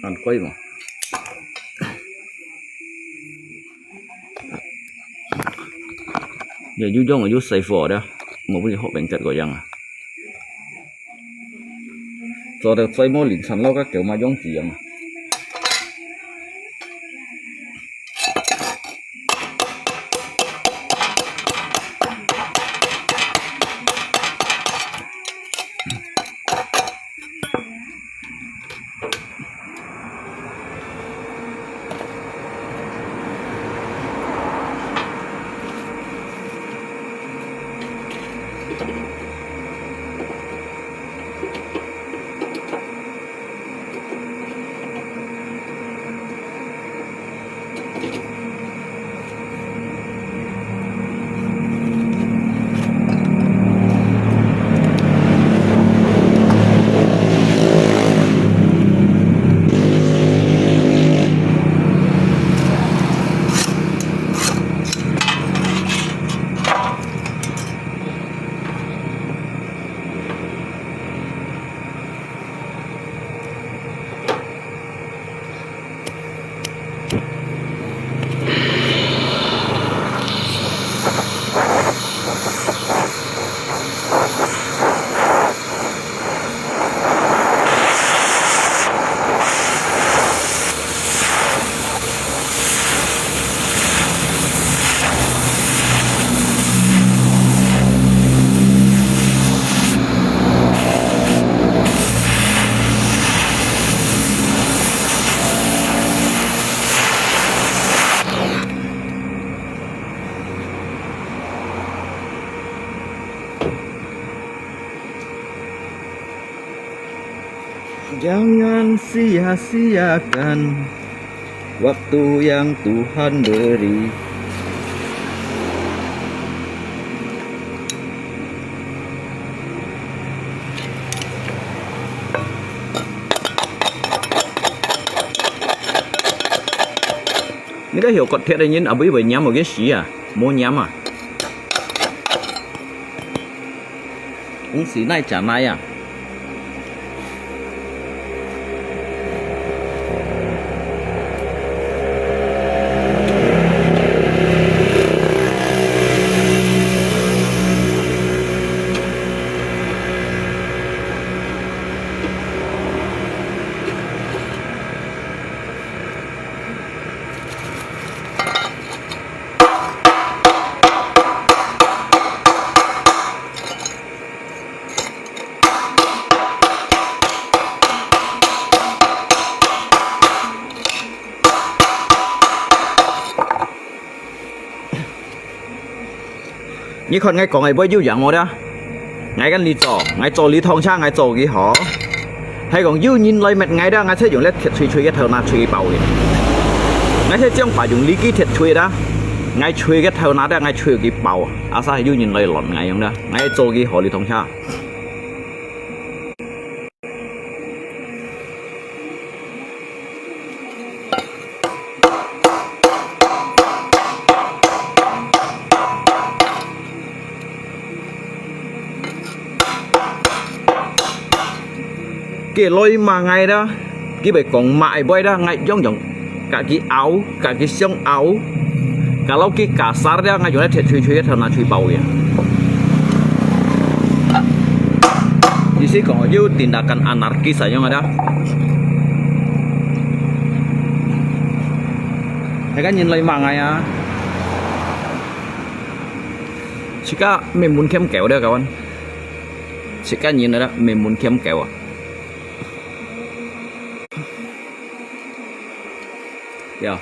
難怪嘛。也有用个，有細火个，莫分你學文革个樣啊。做得再莫凌晨老个狗嘛用子样啊。 Jangan sia-siakan waktu yang Tuhan beri. 你个曉割鐵个人，阿妹會黏無个死啊？無黏啊？ 毋係，哪會食哪啊？ 你看𠊎講个會有影無啦？𠊎跟你做，𠊎做你通常，𠊎做佢好。係講有人來搣𠊎啦，𠊎就用這鐵錘錘个頭那錘佢爆佢。𠊎就將把用利器鐵錘啦，𠊎錘个頭那啦，𠊎錘佢爆啊！啊，煞有人來亂𠊎用啦，𠊎做佢好哩通下。 佢來罵𠊎啦，佢會講罵會背啦，𠊎樣樣，佮佢拗，佮佢相拗，佮老佢kasar啦，𠊎用來鐵錘錘个頭那錘爆佢啊。意思講，有tindakan anarkis啊，樣个啦。係个人來罵𠊎啊！自家面門欠狗了，kawan。 自家人來啦，面門欠狗啊。呀。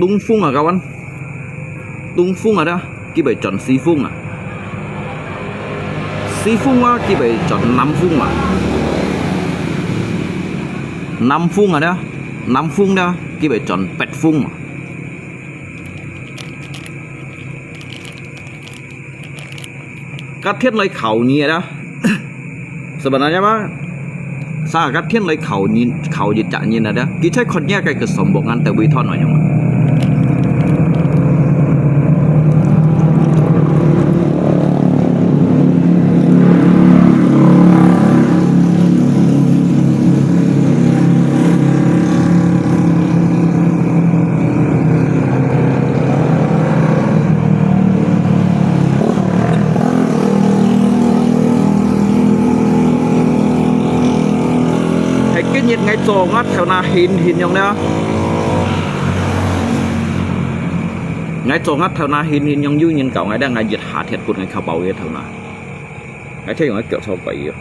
東風啊，各位，東風啊，佢會轉西風啊，西風啊，佢會轉南風啊，南風啊，南風啊，佢會轉北風啊。 甲天來考你啊！Sebenarnya嘛，sa甲天來考你，考一隻人啊！佢在看你个个上目眼到尾段內容啊。係今日𠊎做𠊎頭那眩眩樣了，𠊎做𠊎頭那眩眩樣有人教𠊎，但𠊎一下鐵骨𠊎靠包个頭那，𠊎就用个腳抽鬼哦。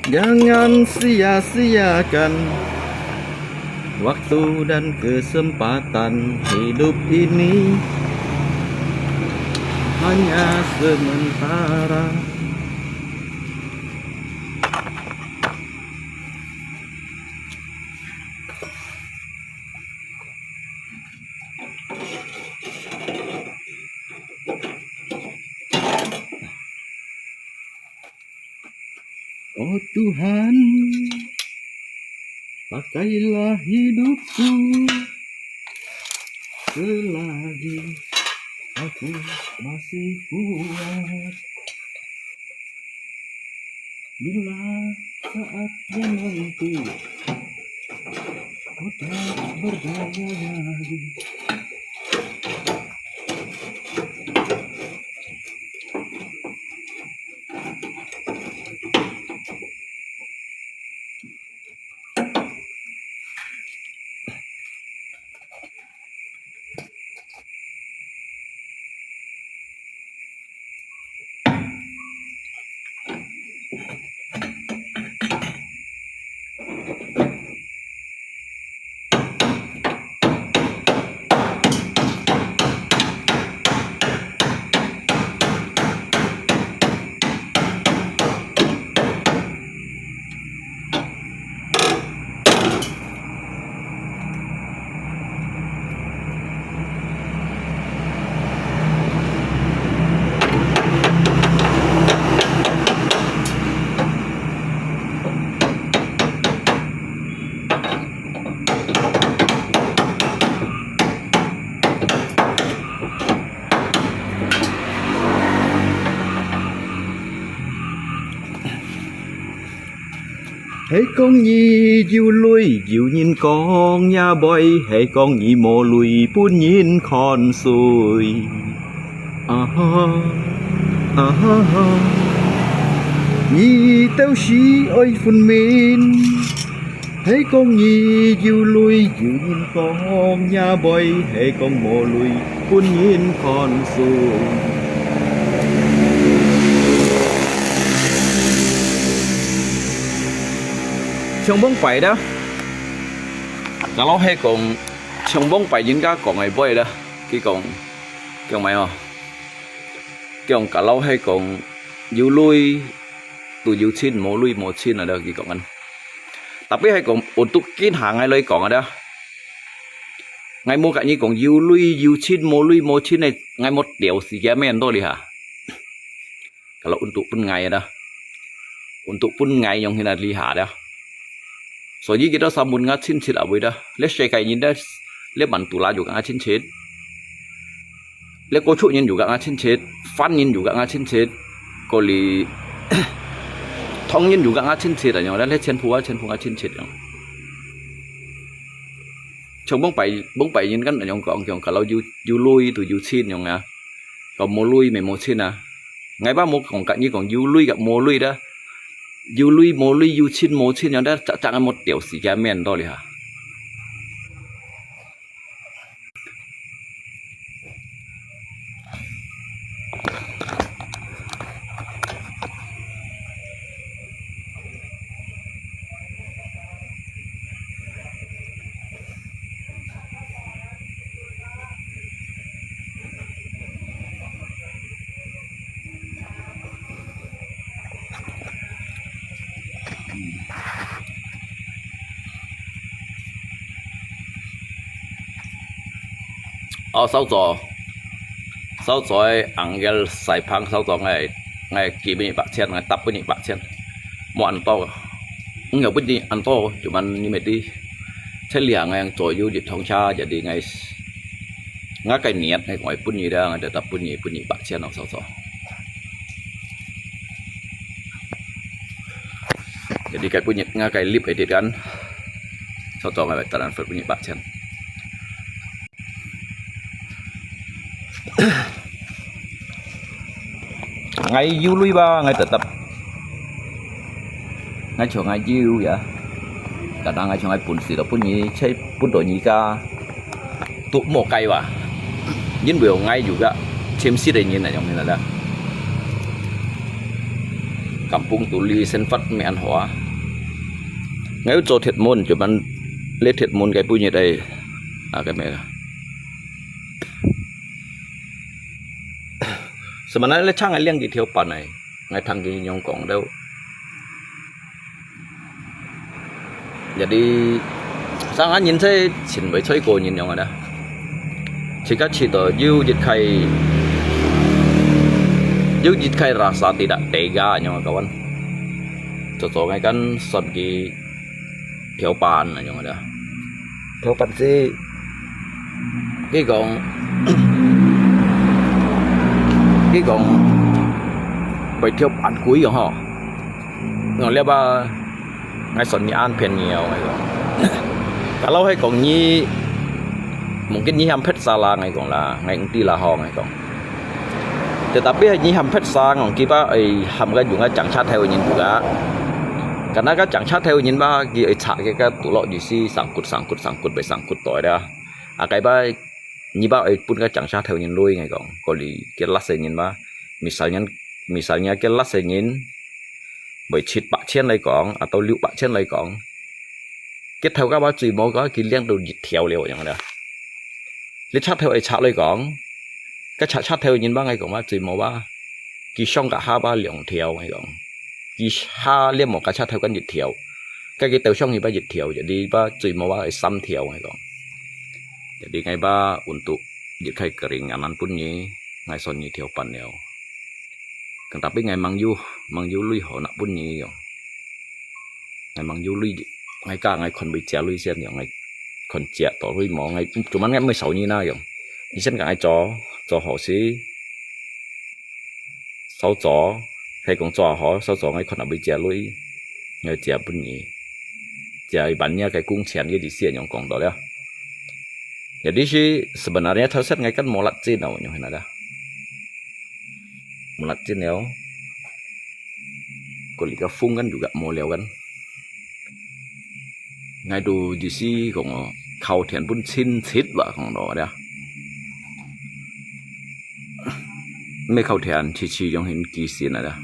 Jangan sia-siakan waktu dan kesempatan hidup ini, hanya sementara. Oh Tuhan, pakailah hidupku selagi aku masih kuat. Bila saatnya nanti ku tak berdaya lagi.係講你有鐳，有人講也會；係講你無鐳，分人看衰。啊哈，啊哈哈，你兜係愛分明。係講你有鐳，有人講也會；係講無鐳，分人看衰。 像往擺啦，假如係講，像往擺人家講个話啦，佢講，講麼个哦？講假如係講有鐳就有親，無鐳無親啊，佢講緊。Tapi係講untuk今下𠊎來講啊，𠊎無甲你講有鐳有親，無鐳無親个，𠊎無調時間面到你哈。 Kalau untuk分𠊎啊，untuk分𠊎用現在這下啊。所以佢兜三分𠊎親切啊，會啊。這世界人啊，這Madura juga𠊎親切，這Kosrae人juga𠊎親切，番人juga𠊎親切，過哩唐人juga𠊎親切啊，樣，這全部啊，全部𠊎親切樣。像往擺，往擺人kan樣講，講，kalau有，有鐳就有親樣啊。 講無鐳乜無親啊。𠊎也無講甲你講有鐳甲無鐳啦，有鐳無鐳，有親無親樣，這隻隻無調時間面到你哈。 哦，嫂嫂，嫂嫂个紅个西棒，嫂嫂，𠊎，𠊎寄分你八千，𠊎搭分你八千，無恁多，毋曉分你恁多，cuman你乜知，這兩个左右一趟車，jadi𠊎，𠊎个niat，𠊎講分你啦，𠊎就搭分你，分你八千咯，嫂嫂。 Jadi該分你，𠊎該lip edit kan，嫂嫂，𠊎transfer分你八千。𠊎有鐳吧，𠊎tetap，𠊎像𠊎有呀。Kadang𠊎像𠊎本事就分你，才分到你家。 都無計哇，因為𠊎有个潛質个人啊，樣个啦。Kampung Tuli生活無恁好啊。𠊎有做鐵門，就問這鐵門个本日个，啊，个咩啊？Sebenarnya咧，請𠊎領幾條板个，𠊎聽佢樣講了。 Jadi，生活人在前位在過人樣个啦。自家試到有一開，有一開rasa tidak tega樣个kawan。做做𠊎kan算佢條板樣个啦。條板係，佢講，佢講，為條板貴樣吼。 Ngau liap ba, ngai son ni an pen niau ngai kong. Kalau hai kong ni, mungkin ni ham phet sa la ngai kong la, ngai engti la ho ngai kong. Tetapi hai ni ham phet sa ngong kiba ai ham ka yung ka chang cha thai nyin juga. Karena ka chang cha thai nyin ba ki ai cha ke ka tulok di si sangkut sangkut sangkut bai sangkut toi da. Akai ba ni ba ai pun ka chang cha thai nyin lui ngai kong. Ko li ke las nyin ba. Misalnya, misalnya ke las nyin, bai chit bak chen lai kong, atau liu bak chen lai kong. Ke thau ka ba chui mo ka ki liang tu yit thiau liu yang da. Li cha thau ai cha lai kong. Ka cha cha thau nyin ba ngai kong ba chui mo ba. Ki shong ka ha ba liang thiau ngai kong. Ki ha liang mo ka cha thau kan yit thiau. Ka ki tau shong ni ba yit thiau, jadi ba chui mo ba ai sam thiau ngai kong. Jadi ngai ba untuk yit khai kering anan pun ni, ngai son ni thiau pan liu. Keng tapi ngai mang yu, mang yu lui ho nak pun ni yong. Ngai mang yu lui, ngai ka ngai khon bai chia lui sian yong, ngai khon chia to lui mo, ngai cuman ngai mai sau ni na yong. Ni sian ka ngai cho, cho ho si. Sau cho, hai kong cho ho, sau cho ngai khon bai chia lui. Ngai chia pun ni. Chia ban nia kai kung chian ye di sian yong kong to liu. Jadi si sebenarnya thau set ngai kan mo lat chin au yong hina da. Mo lat chin liu. Ko li ka phung kan juga mo liu kan. Ngai tu di si kong o, khau thian pun chin chit ba kong do da. Mai khau thian chi chi yong hin ki sin da.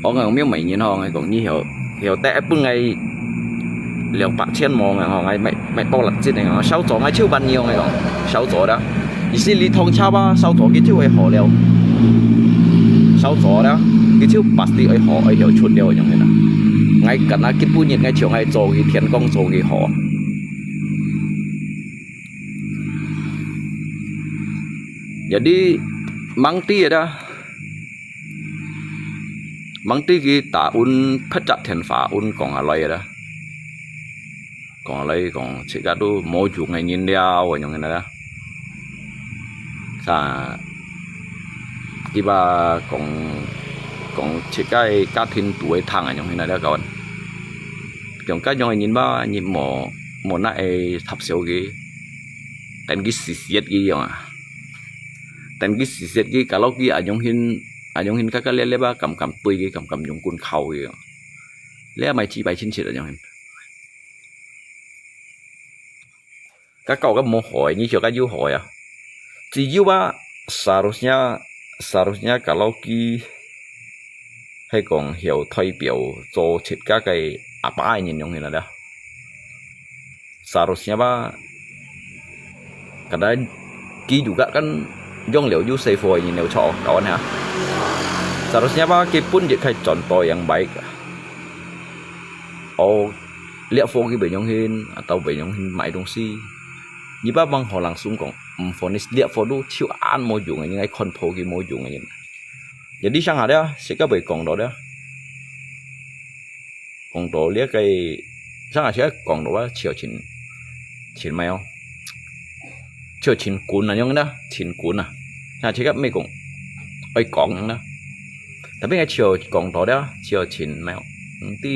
Ong ngai miu mai nyin ho ngai kong ni hiu, hiu te pun ngai liang bak chen mo ngai ho ngai mai, mai pau lat chin ngai ho, sau cho ngai chiu ban ni ngai kong, sau cho da. Isi li thong cha ba, sau cho ki chiu ai ho liu. Sau cho da, ki chiu pas ti ai ho, ai hiu chut liu yong hin da. Ngai kan a ki pu nyin ngai chiu ngai cho ki thian kong cho ki ho. Jadi, mang ti da. Mang ti ki ta un phet chat thian fa un kong a loi da. Kong a loi kong chit ka tu mo ju ngai nyin liu, yong hin da. Sa, kiba kong, kong chit ka ka thin tu ai thang, yong hin da kawan. Kiong ka yong nyin ba, nyin mo, mo na ai thap siu ki. Ten ki si siet ki yong a. Ten ki si siet ki, kalau ki a yong hin, a yong hin ka ka le le ba, kam kam tui ki, kam kam yong kun khau ki yong. Le mai chi bai chin chit a yong hin. Ka kau ka mo hoi, ni chiu ka yu hoi a. Chi yu ba, seharusnya, seharusnya kalau ki, hai kong hiu thoi piu, cho chit ka kai a pa ai nyin yong hin da. Seharusnya ba, kada ki juga kan yong liu yu sai fo nyin liu cho, kawan ha. Seharusnya ba, ki pun yit khai chon to yang baik. O, liak fo ki bai yong hin, atau bai yong hin mai dong si. Ni ba mang ho langsung kong, um, fonis liak fo du chiu an mo yung, ngai khon pho ki mo yung ngai. Jadi sang ha da, si ka bai kong do da. Kong to liak kai, sang ha si ka kong do ba, chiu chin, chin mai o. Chiu chin kun a yong da, chin kun a. Sang ha si ka mai kong, ai kong yong da. Tapi ngai chiu kong to da, chiu chin mai o. Ti,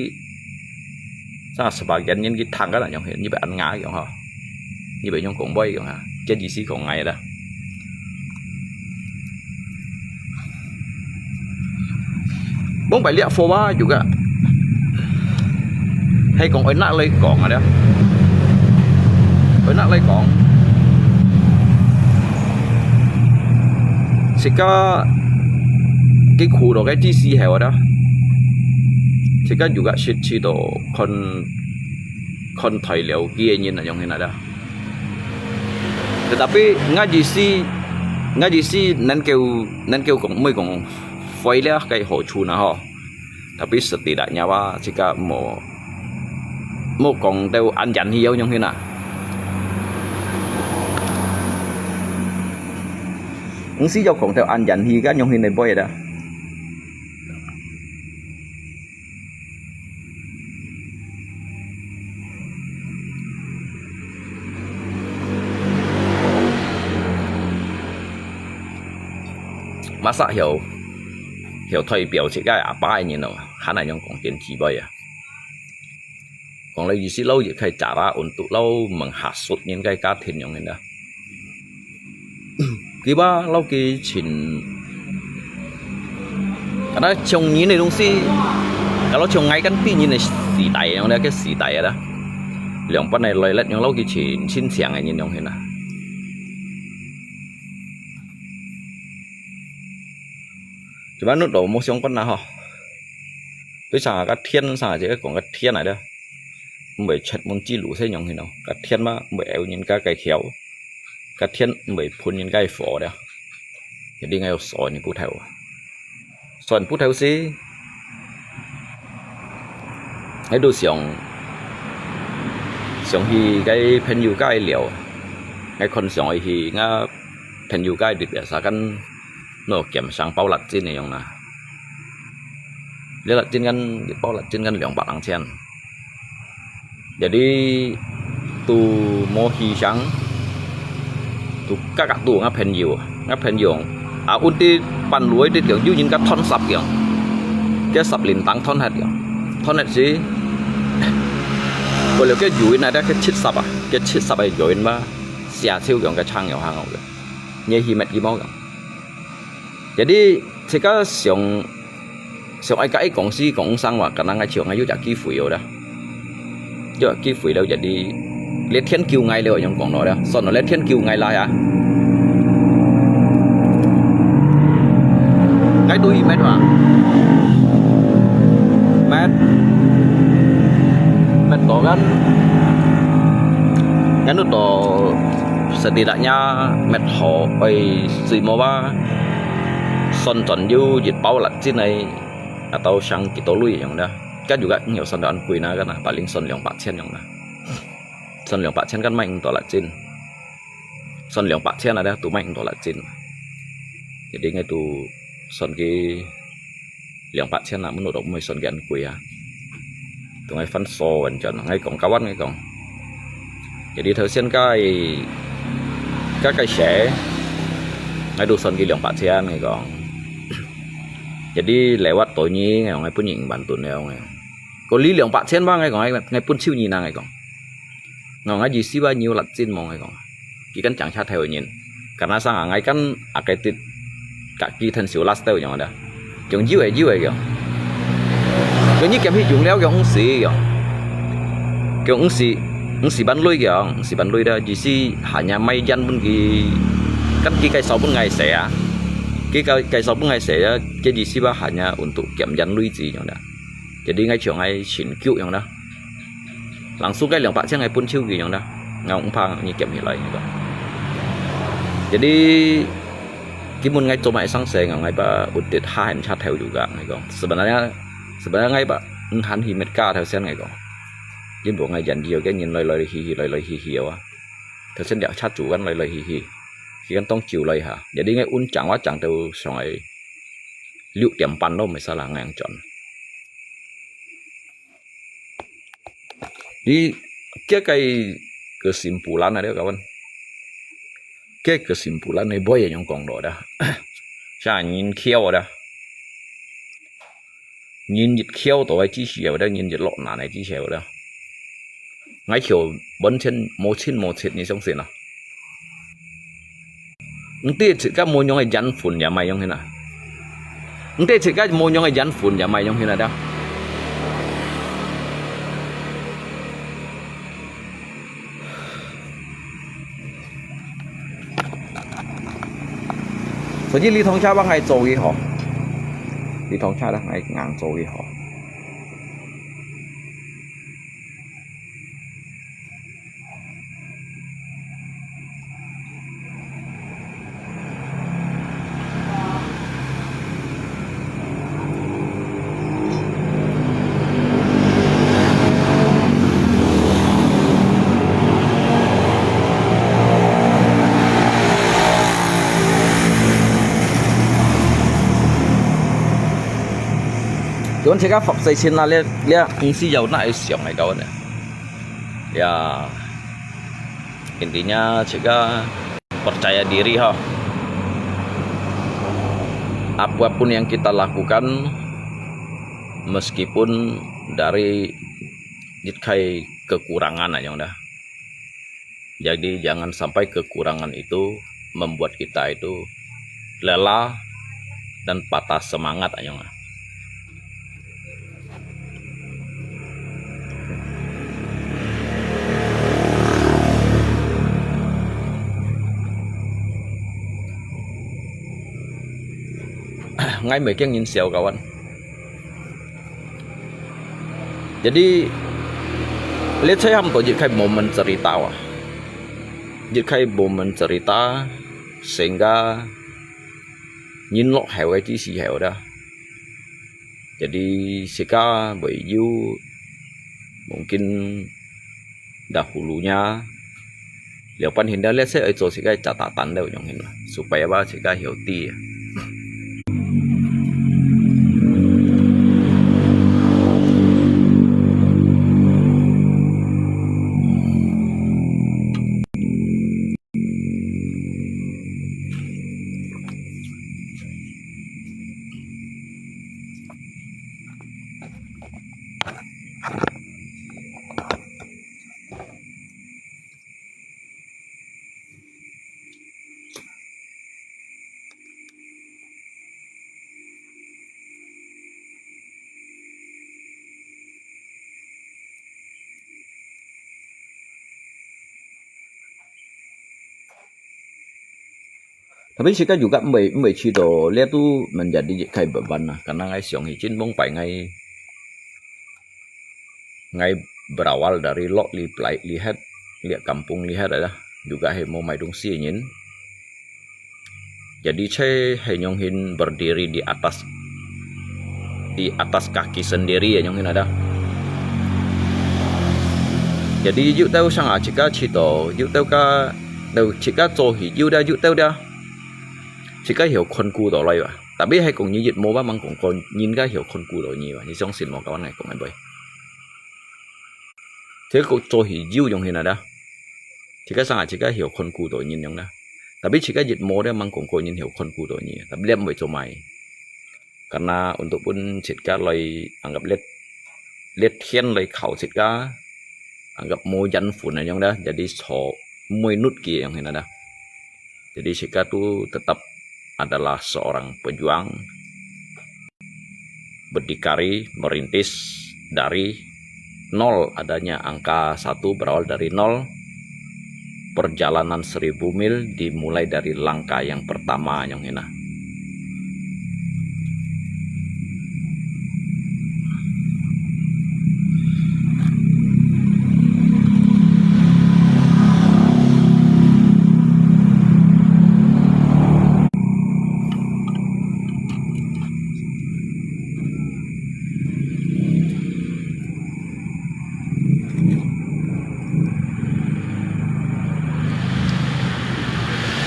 sang ha sebagian nyin ki thang ka na yong hin, ni bai an nga yong ho. Ni bai yong kong bai yong ha. Kian di si kong ngai da. Bong bai liak fo ba juga. Hai kong oi nak lai kong a da. Oi nak lai kong. 自家个苦惱个知識係話啦，自家有个識知道看看待了佢个人啊，樣形啊啦。Tetapi𠊎意思，𠊎意思能夠能夠講，毋會講壞了个好處啦吼。Tapi setidaknya話，自家莫莫講到恁嚴去，樣形啊。毋係要講到恁嚴去，該樣形个背啦。 Masa曉曉代表自家阿爸个人哦，還恁樣講電子杯啊？講了意思，老一開始啦，untuk老menghasut人个家庭樣个啦。佢話老佢盡，karena像人个東西，kalau像𠊎kan比人个時代樣了，个時代啊啦，兩班个來了，樣老佢盡親像个人樣个啦。 Cuma nút都無相關啦吼。對上个天上个，講个天來了，毋會出門之路係樣形咯。个天嘛，毋會摎人家个橋，个天毋會噴人家个火了。一定愛有算你不透啊。算不透時，𠊎都想想去个朋友家聊，𠊎看上愛去𠊎朋友家特別係kan no，減省包辣椒个樣啦。這辣椒kan，一包辣椒kan兩百零錢。Jadi都無犧牲，都價格都𠊎朋友，𠊎朋友啊，有兜半路个講，有人家斷十樣，該十零當斷忒樣，斷忒時，過了該有人啊，該七十啊，該七十个有人嘛，寫手樣个長有行个，你去乜幾毛樣。 Jadi自家想想愛甲佢講是講生話，可能愛像𠊎有隻機會了啦，有隻機會了，jadi這天救𠊎了，樣講落了，算了，這天救𠊎來啊。𠊎都去met話，met，met到kan，kan都到 Setidaknya met好愛水毛啊，算轉有一包辣椒个，atau省幾多鐳樣啦。Kan juga有算到恁貴啦，kan啊，paling算兩百千樣啦。算兩百千kan買毋到辣椒，算兩百千啊，都買毋到辣椒。Jadi𠊎都算佢兩百千啊，menurut都毋會算佢恁貴啊。Tunggu番所完全，𠊎講，kawan𠊎講。Jadi頭先該該該些，𠊎都算佢兩百千，𠊎講。Jadi lewat到你，𠊎講，𠊎分你五萬盾了，𠊎講。Kau li兩百千吧，𠊎講，𠊎分手你啦，𠊎講。 Ngau ngai ji siwa nyiu lat cin mo ngai kong. Ki kan chang cha thèu nyin. Karena sang ngai kan akai tit ka ki thân siu last tèu nyong ada. Kiong jiu e jiu e kiong. Kiong nyi kiam hi jung leo kiong si kiong. Kiong si si ban lui kiong, si ban lui da ji si hanya mai jan pun ki kan ki kai sau pun ngai se a. Ki kai kai sau pun ngai se a, ki ji siwa hanya untuk kiam jan lui ji nyong da. Jadi ngai chiong ngai chin kiu nyong da. Langsung kay liang pa chiang ngai pun chiu ki nyong da. Ngai ung pang ni kiam hi lai ni ko. Jadi kimun ngai chom ai sang se ngai ba utit ha hen cha thèu juga ngai ko. Sebenarnya sebenarnya ngai ba nghan hi met ka thèu sen ngai ko. Jin bu ngai jan jiu ke nyin loi loi hi hi loi loi hi hi wa. Thèu sen dia cha chu kan loi loi hi hi. Ki kan tong chiu loi ha. Jadi ngai un chang wa chang tèu song ai. Liu tiam pan lo mai sa la ngai ang chon. Di kia kai kesimpulan ada kawan. Kia kesimpulan ni boy yang kong lo da. Sa nyin kiau da. Nyin jit kiau to ai chi siau da, nyin jit lo na ai chi siau da. Ngai kiau bon chen mo chin mo chet ni song sin a. Nti chit ka mo nyong ai jan fun ya mai yong hin a. Nti chit ka mo nyong ai jan fun ya mai yong hin a da. 所以這趟車分𠊎做个吼，這趟車分𠊎硬做个吼。 Cuman自家服侍先啦，這，這毋係要拿來想个，kawan啊。Ya, intinya自家percaya diri ha. Apapun yang kita lakukan, meskipun dari 一个 kekurangan 恁樣啦。Jadi jangan sampai kekurangan itu membuat kita itu lelah dan patah semangat 恁樣啦。 𠊎毋係驚人笑，kawan。Jadi，這差毋多一个momen cerita啊，一个momen cerita，sehingga人落後个知識後啦。 Jadi，自家會有mungkin dahulunya，了，半現在這些愛做自家个catatan了，樣形啦，supaya自家曉知。 Tapi自家juga毋會，毋會試著，這都menjadi一个beban lah。Karena𠊎想起前往擺𠊎，𠊎berawal dari Lok Li-，Lihet，這kampung Lihet ada，juga係無買東西个人。 Jadi，車係樣形berdiri di atas，di atas kaki sendiri，樣形ada。Jadi，有兜成下自家試著，有兜个，兜自家做起，有兜，有兜个，自家曉看顧到來哇。Tapi係講你一無吧，吂講過人家曉看顧到你哇。你相信無？Kawan，𠊎講个會。這个做起有樣形ada。 自家成下自家曉看顧到人樣啦。Tapi自家一無了，吂講過人曉看顧到你，tapi這毋會做麼个。Karena untuk分自家來anggap lihat，lihat天來靠自家，anggap無緣分樣啦，jadi so，menut个樣形啦。Jadi自家都tetap adalah seorang pejuang, berdikari, merintis dari nol, adanya angka satu berawal dari nol, perjalanan seribu mil dimulai dari langkah yang pertama, yang ina.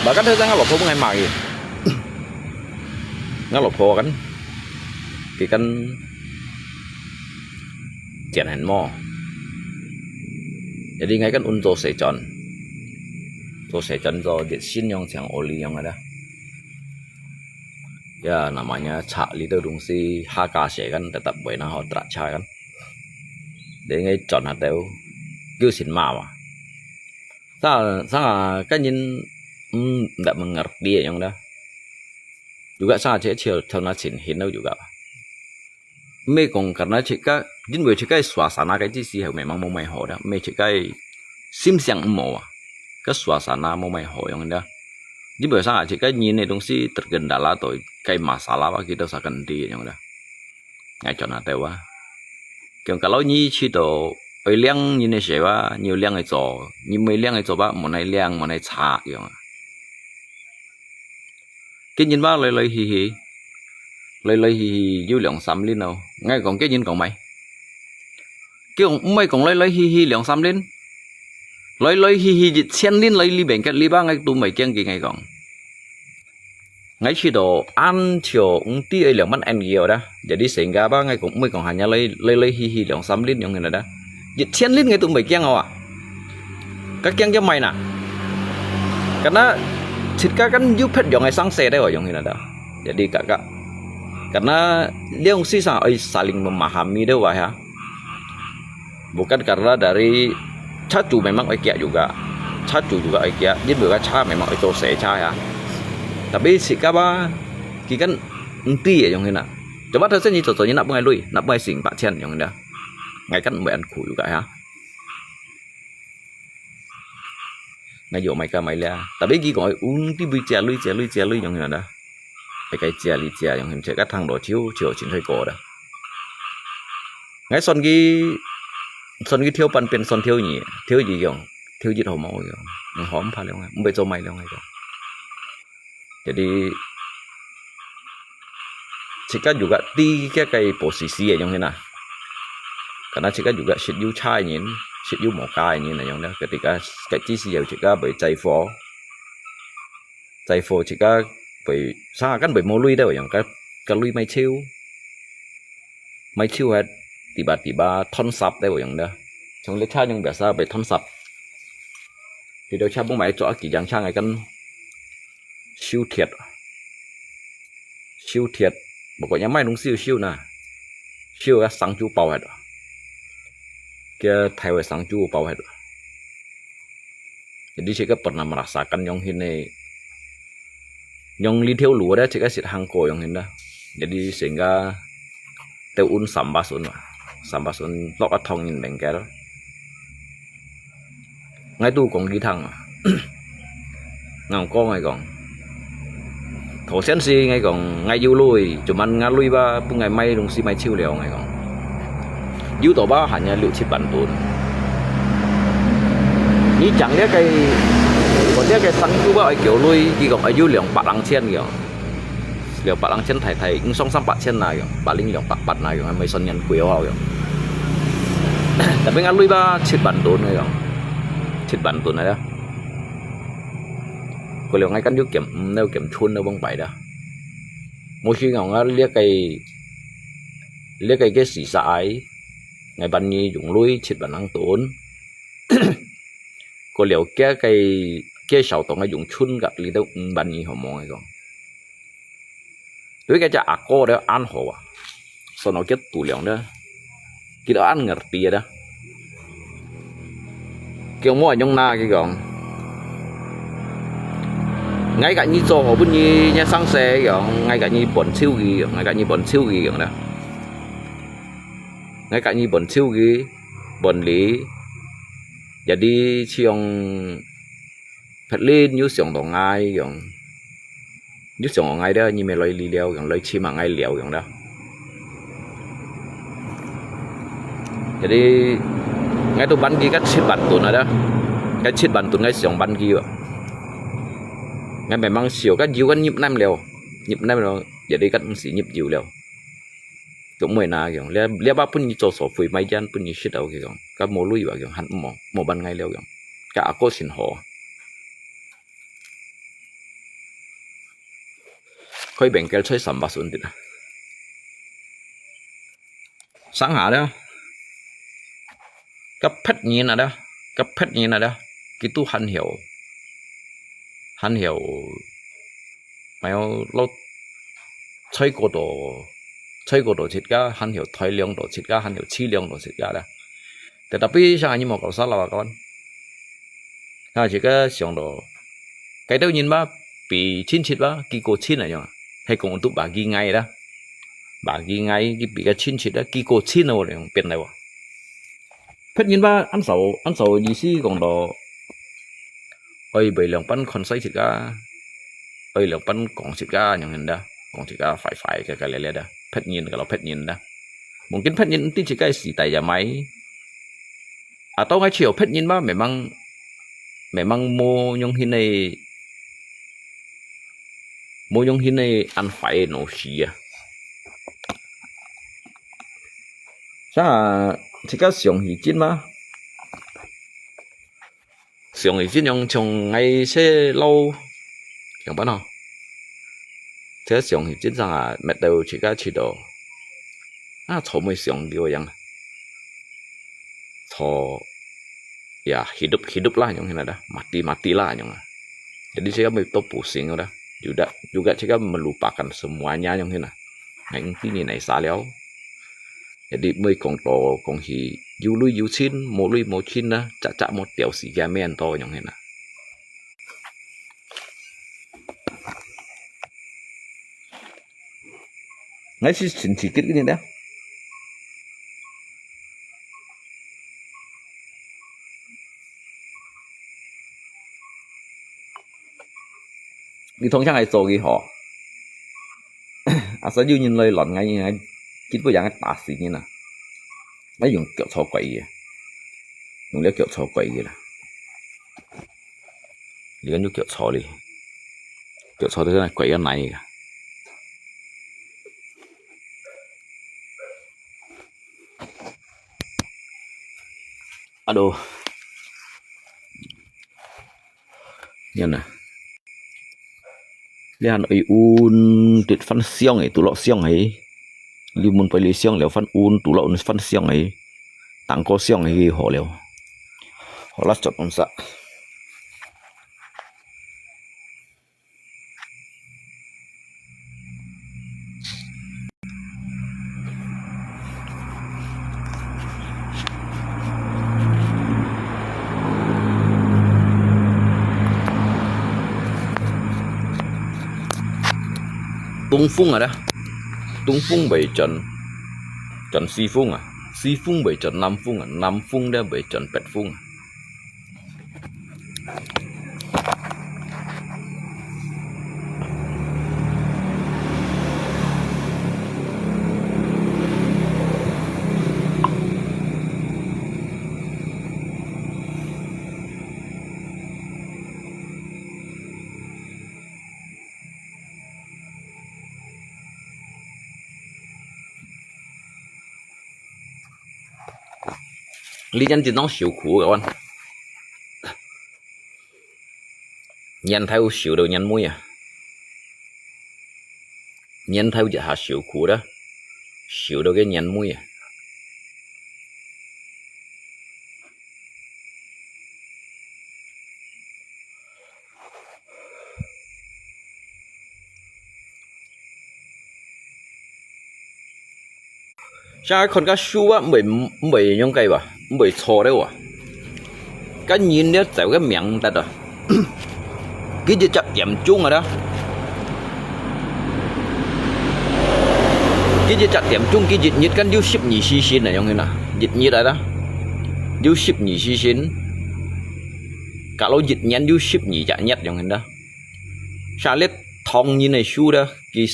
Bahkan saya ngalopo ngai magi. Ngalopo kan, ki kan tian hen mo. Jadi ngai kan un zo sejon, zo sejon zo dit sin yong chang oli yong ada. Ya, namanya cak li tu dungsi haka se kan tetap boleh nah ho trak cak kan. Jadi ngai jon atau kiu sin ma wa. Sa, sa kan yin, mm, ndak mengerti yong dah. Juga sa cek cil cil na cin hin juga. Mê kong karena cek ka, jin wei cek ka suasana cái gì gì hầu mẹ mang mong mày ho dah. Mê cek ka sim siang mo wa. Cái suasana mong mày ho yong dah. Jadi biasa aja kan ini dong si terkendala to, kai masalah apa kita sakan di yang dah. Ngai chon ada wa. Kiong kalau ni cito, oi liang ni ne sewa, ni liang ai zo, ni mai liang ai zo ba, mo nai liang, mo nai cha yang. Cái nhìn ba lôi lôi hi hi, lôi lôi hi hi, yu liang sam lin âu. Ngai kong cái nhìn kong mai. Kiong mai kong lôi lôi hi hi liang sam lin. Lôi lôi hi hi jit chen lin lôi li bèn kat li ba ngai tu mai kiang ki ngai kong. Ngai cito an chio ung ti ai liang man an gio dah. Jadi sehingga ba ngai kong mai kong hanya lôi lôi lôi hi hi liang sam lin yong hin dah. Jit chen lin ngai tu mai kiang âu a. Ka kiang kiang mai na. Karena chit ka kan yu phet yong ai sang se deh wa yong hin dah. Jadi ka ka. Karena liang si sang ai saling memahami deh wa ya. Bukan karena dari cacu memang oi kiak juga. Cacu juga oi kiak. Jadi bukan cha memang oi to se cha ya. Tapi sikap ah, ki kan enti ya yong hina. Coba dah sen ni coco ni nak bungai lui, nak bungai sing pak chen yong hina. Ngai kan mui an ku juga ya. Ngai yo mai ka mai lia. Tapi ki kong oi un ti bui chia lui chia lui chia lui yong hina dah. Ai kai chia li chia yong hina chia ka thang do chiu chiu chin thoi ko dah. Ngai son ki son ki thiêu pan pin son thiêu nhị, thiêu nhị yong, thiêu nhị hổ máu yong. Ngai hòm pha liao ngai, mbai cho mai liao ngai yong. Jadi chika juga ti kia kai posisi yong hina. Karena chika juga sit yu cha nyin, sit yu mo ka nyin yong dah. Ketika kai chi si yau chika bai chai fo. Chai fo chika bai sa kan bai mo lui dah yong ka ka lui mai chiu. Mai chiu hat tiba tiba thon sap deh yong dah. Chong le cha yong biasa bai thon sap. Ti do cha bung mai cho aki jang cha ngai kan siu thiat. Siu thiat. Bako nya mai nung siu siu na. Siu ka sang chu pau hat. Kia thai wai sang chu pau hat. Jadi chika pernah merasakan yong hin ne. Yong li thiêu lu dah chika sit hang ko yong hin dah. Jadi sehingga teu un sambas un wa. Sambas un lok a thong in bengkel. Ngai tu kong ki thang wa. Ngang ko ngai kong. Thổ sen si ngai kong ngai yu lui, cuman ngai lui ba bu ngai mai dong si mai chiu liao ngai kong. Yu to ba hanya liu chit ban tun. Ni chang lia kai, ko lia kai sang chu ba ai kiu lui, ki kong ai yu liang pak lang chen yong. Liang pak lang chen thai thai, ing song sam pak chen na yong, pak ling liang pak pat na yong, mai son nyan kui yong. Tapi ngai lui ba chit ban tun yong. Chit ban tun na ya. Ko liang ngai kan yu kiam, neu kiam chun neu bong pai dah. Mo si ngau ngai lia kai, lia kai ke si sa ai, ngai ban ni yung lui chit ban ang tun. Ko liang kia kai, kia sao tong ngai yung chun gak li dau ban ni ho mo ngai kong. Tui ke cha ako de an ho wa. Sono ke tu liang de. Kita an ngerti de. Kiong mo nyong na ki kong. Ngai ka ni cho ho bun ni nya sang se yong, ngai ka ni bon chiu ki yong, ngai ka ni bon chiu ki yong de. Ngai ka ni bon chiu ki, bon li. Jadi chiong phet lin yu siang to ngai yong. Yu siang ngai de, ni me loi li liao yong, loi chi ma ngai liao yong de. Jadi ngai tu ban ki ka chit ban tun na de. Ka chit ban tun ngai siang ban ki wa. Ngai memang siu ka jiu kan nyip nam liao. Nyip nam liao. Jadi kan si nyip jiu liao. Kiong mui na kiong. Lia, lia ba pun ni cho so fui mai jan pun ni sit au ki kong. Ka mo lui wa kiong han mo, mo ban ngai liao kiong. Ka ako sin ho. Khoi bengkel choi sambas un dit. Sang ha de. Ka phet ni na de. Ka phet ni na de. Kitu han hiao. Han hiao. Mai yo lo choi ko to, choi ko to chit ka, han hiao thoi liang to chit ka, han hiao chi liang to chit ka de. Tetapi sang ni mo kau sa la wa kawan. Ha, chit ka siang to. Kai tau nyin ba, pi chin chit ba, ki ko chin a yong. Hai kong tu ba ki ngai da. Ba ki ngai, ki pi ka chin chit da, ki ko chin a yong, pian lai wa. Phet nyin ba, an sao, an sao yi si kong to. Oi, bai liang pan khon sai chit ka. 對兩班講自家樣形啦，講自家壞壞个个咧咧啦，別人个咯別人啦。Mungkin別人毋知自家个時代也買。啊，到𠊎自家別人嘛，memang memang無樣形个，無樣形个恁壞个腦屎啊。啥，自家想起真嘛？ 上一陣樣像𠊎細佬，樣般哦。這上一陣上啊，搣到自家去到，啊，坐乜上个樣，坐，ya hidup hidup lah樣形啦，mati mati lah樣啊。Jadi自家乜都不行个啦，juga juga自家melupakan semuanya樣形啦。𠊎毋知你哪啥了。 Jadi乜講到講去有鐳有錢，無鐳無錢啦，隻隻無掉時間面到樣形啦。𠊎係親戚个人咧。 你通常係做个吼？啊，所以有人來亂𠊎，𠊎基本上打死人啊！𠊎用腳坐過去个，用了腳坐過去个啦。你看有腳坐哩，腳坐到那過去个哪一个？ Aduh. Yan na. Lian oi un tit fan siang e, tulok siang e. Limun pai li siang liao fan un, tulok un fan siang e. Tang ko siang e ho liao. Holas chot un sa. 東風啊，東風會轉，轉西風啊，西風會轉南風啊，南風咧會轉北風啊。 你真正當受苦个，年頭受到年尾啊，年頭一下受苦啦，受到个年尾啊。 像看个樹啊，毋會，毋會用个哇，毋會錯了哇。个人了走个命得啊。佢一隻點鐘啊啦，佢一隻點鐘，佢一日間有十二時辰啊，樣形啊，一日啊啦，有十二時辰。假如一年有十二隻日樣形啦，像這唐人个樹啦，佢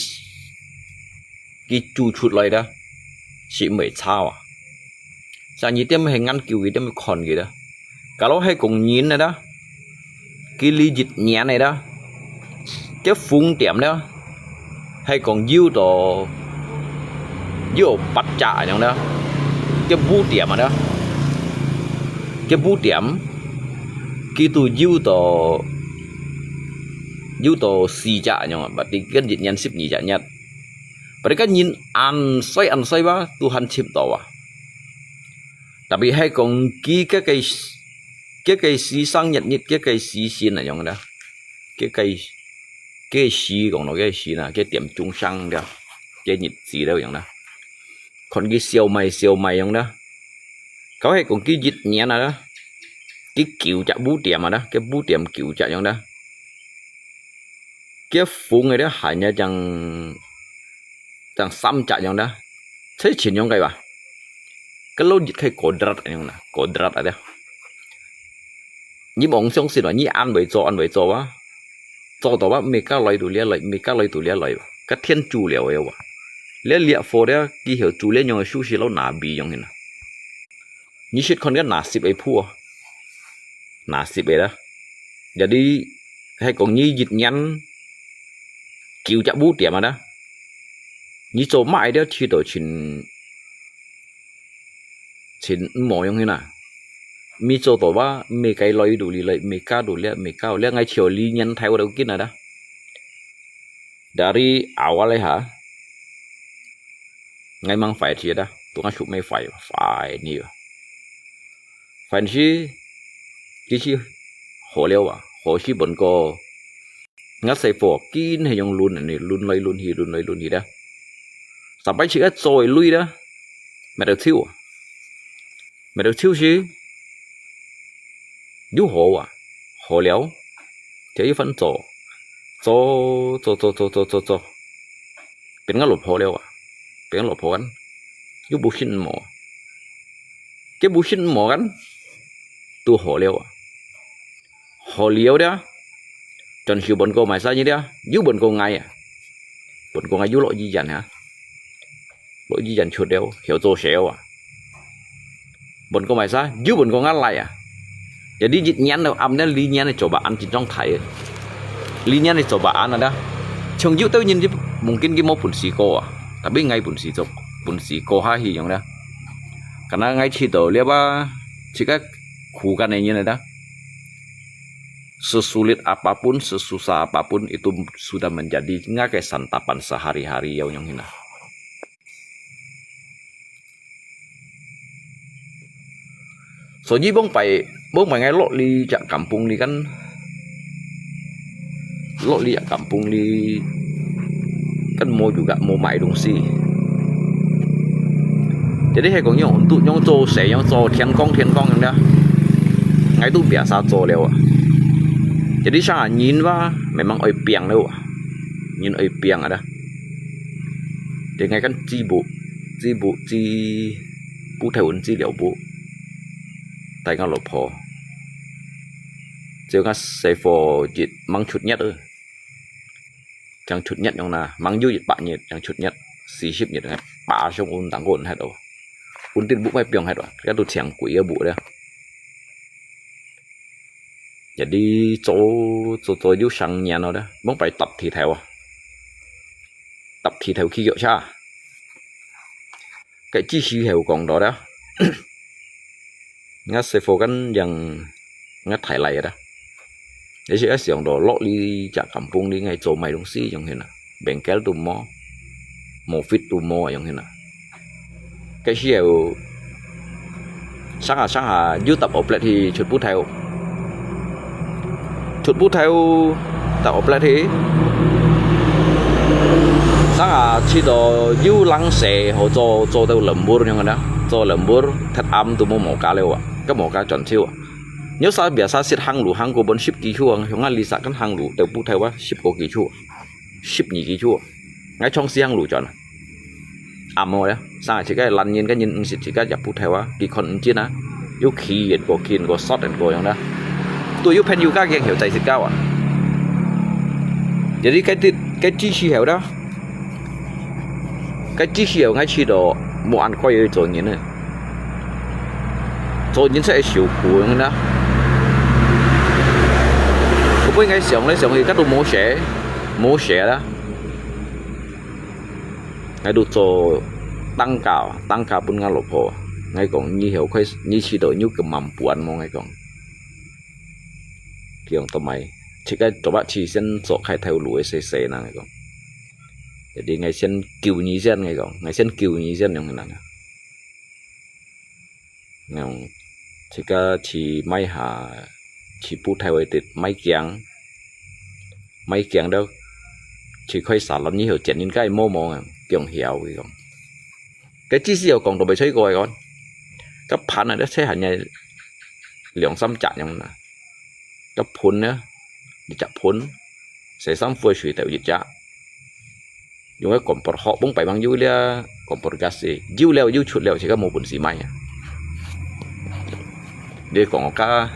佢做出來个，係毋會差啊。像你點係研究佢，點看佢个。假如係講人个啦，佢哩一年个啦，佢紅點啦，係講有到，有八隻恁樣啦，佢烏點啊啦，佢烏點，佢都有到，有到四隻恁樣啊，berarti佢一年十二隻日。 Pada kan人恁衰恁衰吧，Tuhan cipta啊。Tapi係講佢个个，佢个時生日日，佢个時辰啊，樣啦。佢个，佢時講咯，佢時啦，佢點鐘生了，佢日子了樣啦。看佢燒賣燒賣樣啦。佢係講佢一年啊啦，佢九隻烏點啊啦，佢烏點九隻樣啦。 佢紅个咧，還有正，正三隻樣啦，這全樣个吧。Kalau一個kodrat樣啦，kodrat啊咧。你莫相信啊，你恁會做，恁會做啊。做到啊，毋係加來到這來，毋係加來到這來，該天煮了个哇。這烈火咧，佢曉煮這樣个壽司摎拿米樣形啊。你食看該拿十个鋪啊，拿十个啦。Jadi係講你一年九隻鋪店啊啦，你做麼个都試到盡 盡毋好樣形啊。毋係做到啊，毋係該來到這來，毋係加到這，毋係加到這，𠊎就理念太過到緊啊啦。Dari awal咧哈，𠊎吂壞去啊，都𠊎出咩壞，壞你啊。壞時，其實好了啊，好時分个 𠊎細伙緊係用輪恁呢，輪來輪去，輪來輪去咧。三擺七个做一類咧，乜到手啊，乜到手時，又好啊，好了，就一份做，做做做做做做做，變𠊎老婆了啊，變𠊎老婆kan，又毋信無，佢毋信無kan，都好了啊。 好了咧，轉手分个賣生意咧，又分个𠊎啊，分个𠊎又落醫院啊，落醫院出了，曉做事啊，分个賣生，又分个𠊎來啊。Jadi一年了，暗了，理念个做法恁緊張大个，理念个做法恁啊啦。像有兜人就mungkin佢無本事過啊，tapi𠊎本事做，本事過下去樣啦。Karena𠊎試到了啊，自家苦幹个人來啦。 Sesulit apapun, sesusah apapun, itu sudah menjadi ngake santapan sehari-hari ya unyong hina. So ji bông pai, bông pai ngai lok li jak kampung li kan, lok li jak kampung li kan mau juga mau mai dungsi. Jadi hai kong nyong untuk nyong zo se nyong zo tiang kong tiang kong nyong dah. Ngai tu biasa zo liao ah. Jadi sang a nyin wa memang oi piang liao ah. Nyin oi piang ada. Jadi ngai kan zi bu, zi bu, zi bu thai un zi liao bu. Tai nga lo pho. Zi nga se pho jit mang chut nyet ơ. Chang chut nyet nyong na, mang yu yit pah nyet, chang chut nyet, si sip nyet, pa shong un tang kon het o. Un tin bu mai piong het o, ka tu chang kui bu de. Jadi zo, zo, zo yu sang nyan o de, mong pai tap thi thèo a. Tap thi thèo khi yo cha. Cái chi si hèo kong đó đó. Nga se pho kan yang nga thai lai da. Jadi si a siang do lok li jak kampung li ngai zo mai dungsi yong hin a. Bengkel tu mo. Mo fit tu mo yong hin a. Cái si hèo sang a sang a yu tap oplet hi chut bu thèo. Chut bu thèo tap oplet hi. Sang a chi do yu lang se ho zo, zo tèo lembur yong hin a. Zo lembur thet am tu mo mo ka leo a. Ka mo ka chon chiu a. Nyo sa biasa sit hang lu hang ko bon sip ki chu ang, hiong a li sa kan hang lu tèo bu thèo a, sip ko ki chu. Sip ni ki chu. Ngai chong si hang lu chon. Amo ya, sang a chi ka lan yin ka yin sit chi ka yap bu thèo a, ki khon yin chin a. Yu khi yin ko, khi yin ko, sot yin ko yong da. Tu yu phen yu ka kiang hiu zai sit ka wa. Jadi cái ti-, cái chi si hèo da. Cái chi si hèo ngai chi do mo an koi yu zo yin ne. Zo yin sa siu ku yong da. Ko pui ngai siang le siang hi ka tu mo se, mo se da. Ngai tu zo tăng ca, tăng ca bun nga lo pho. Ngai kong ni hèo koi, ni chi do nyu ke mam puan mo ngai kong. Kiong to mai. Chi ka to ba chi sen zo khai thèo lu e se se na ngai kong. Jadi ngai sen kiu ni sen ngai kong. Ngai sen kiu ni sen yong na. Ngai kong. Chi ka chi mai ha, chi bu thèo e tit mai kiang. Mai kiang đó. Chi khoi sa lon ni hèo chen yin kai mo mo ngai. Kiong hiao ngai kong. Cái chi si hèo kong to bai choi ko ngai kong. Ka phan a đó chai han ngai liang sam chak yong na. Ka phun ne, di chak phun, se sam phun sui tèo di chak. Yung cái kompor hok bung pai mang yu lia, kompor gas si, yu leo, yu chut leo, si ka mo bun si mai a. Di kong ka,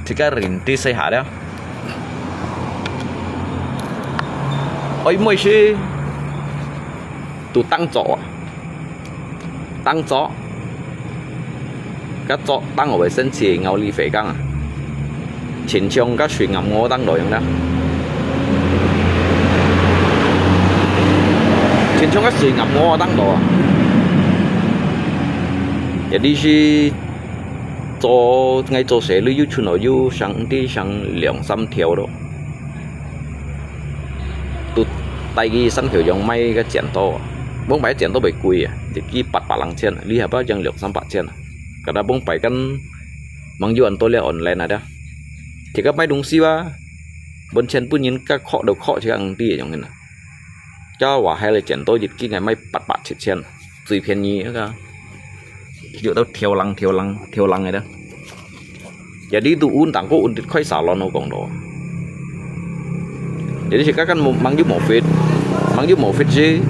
si ka rin ti se ha leo. 愛妹係都當早啊，當早，該早當我會生氣，咬你肥缸啊，親像該水鴨鵝當多樣啦，親像該水鴨鵝當多啊，也就是做，愛做生理又出來又上地上兩三條咯。 都帶去三條洋賣个剪刀啊，往擺剪刀會貴啊，一支八百零錢啊，你還不要講兩三百錢啊。Kada往擺kan mang有恁多了online啊，這个賣東西啊，分錢分人个靠都靠這个紅地用个呢。叫我還來剪刀一支愛賣八百七千，最便宜那个。 有兜挑人、挑人、挑人个啦。Jadi都運當過運得開沙龍，我講到。Jadi自家kan mang有無fit，mang有無fit是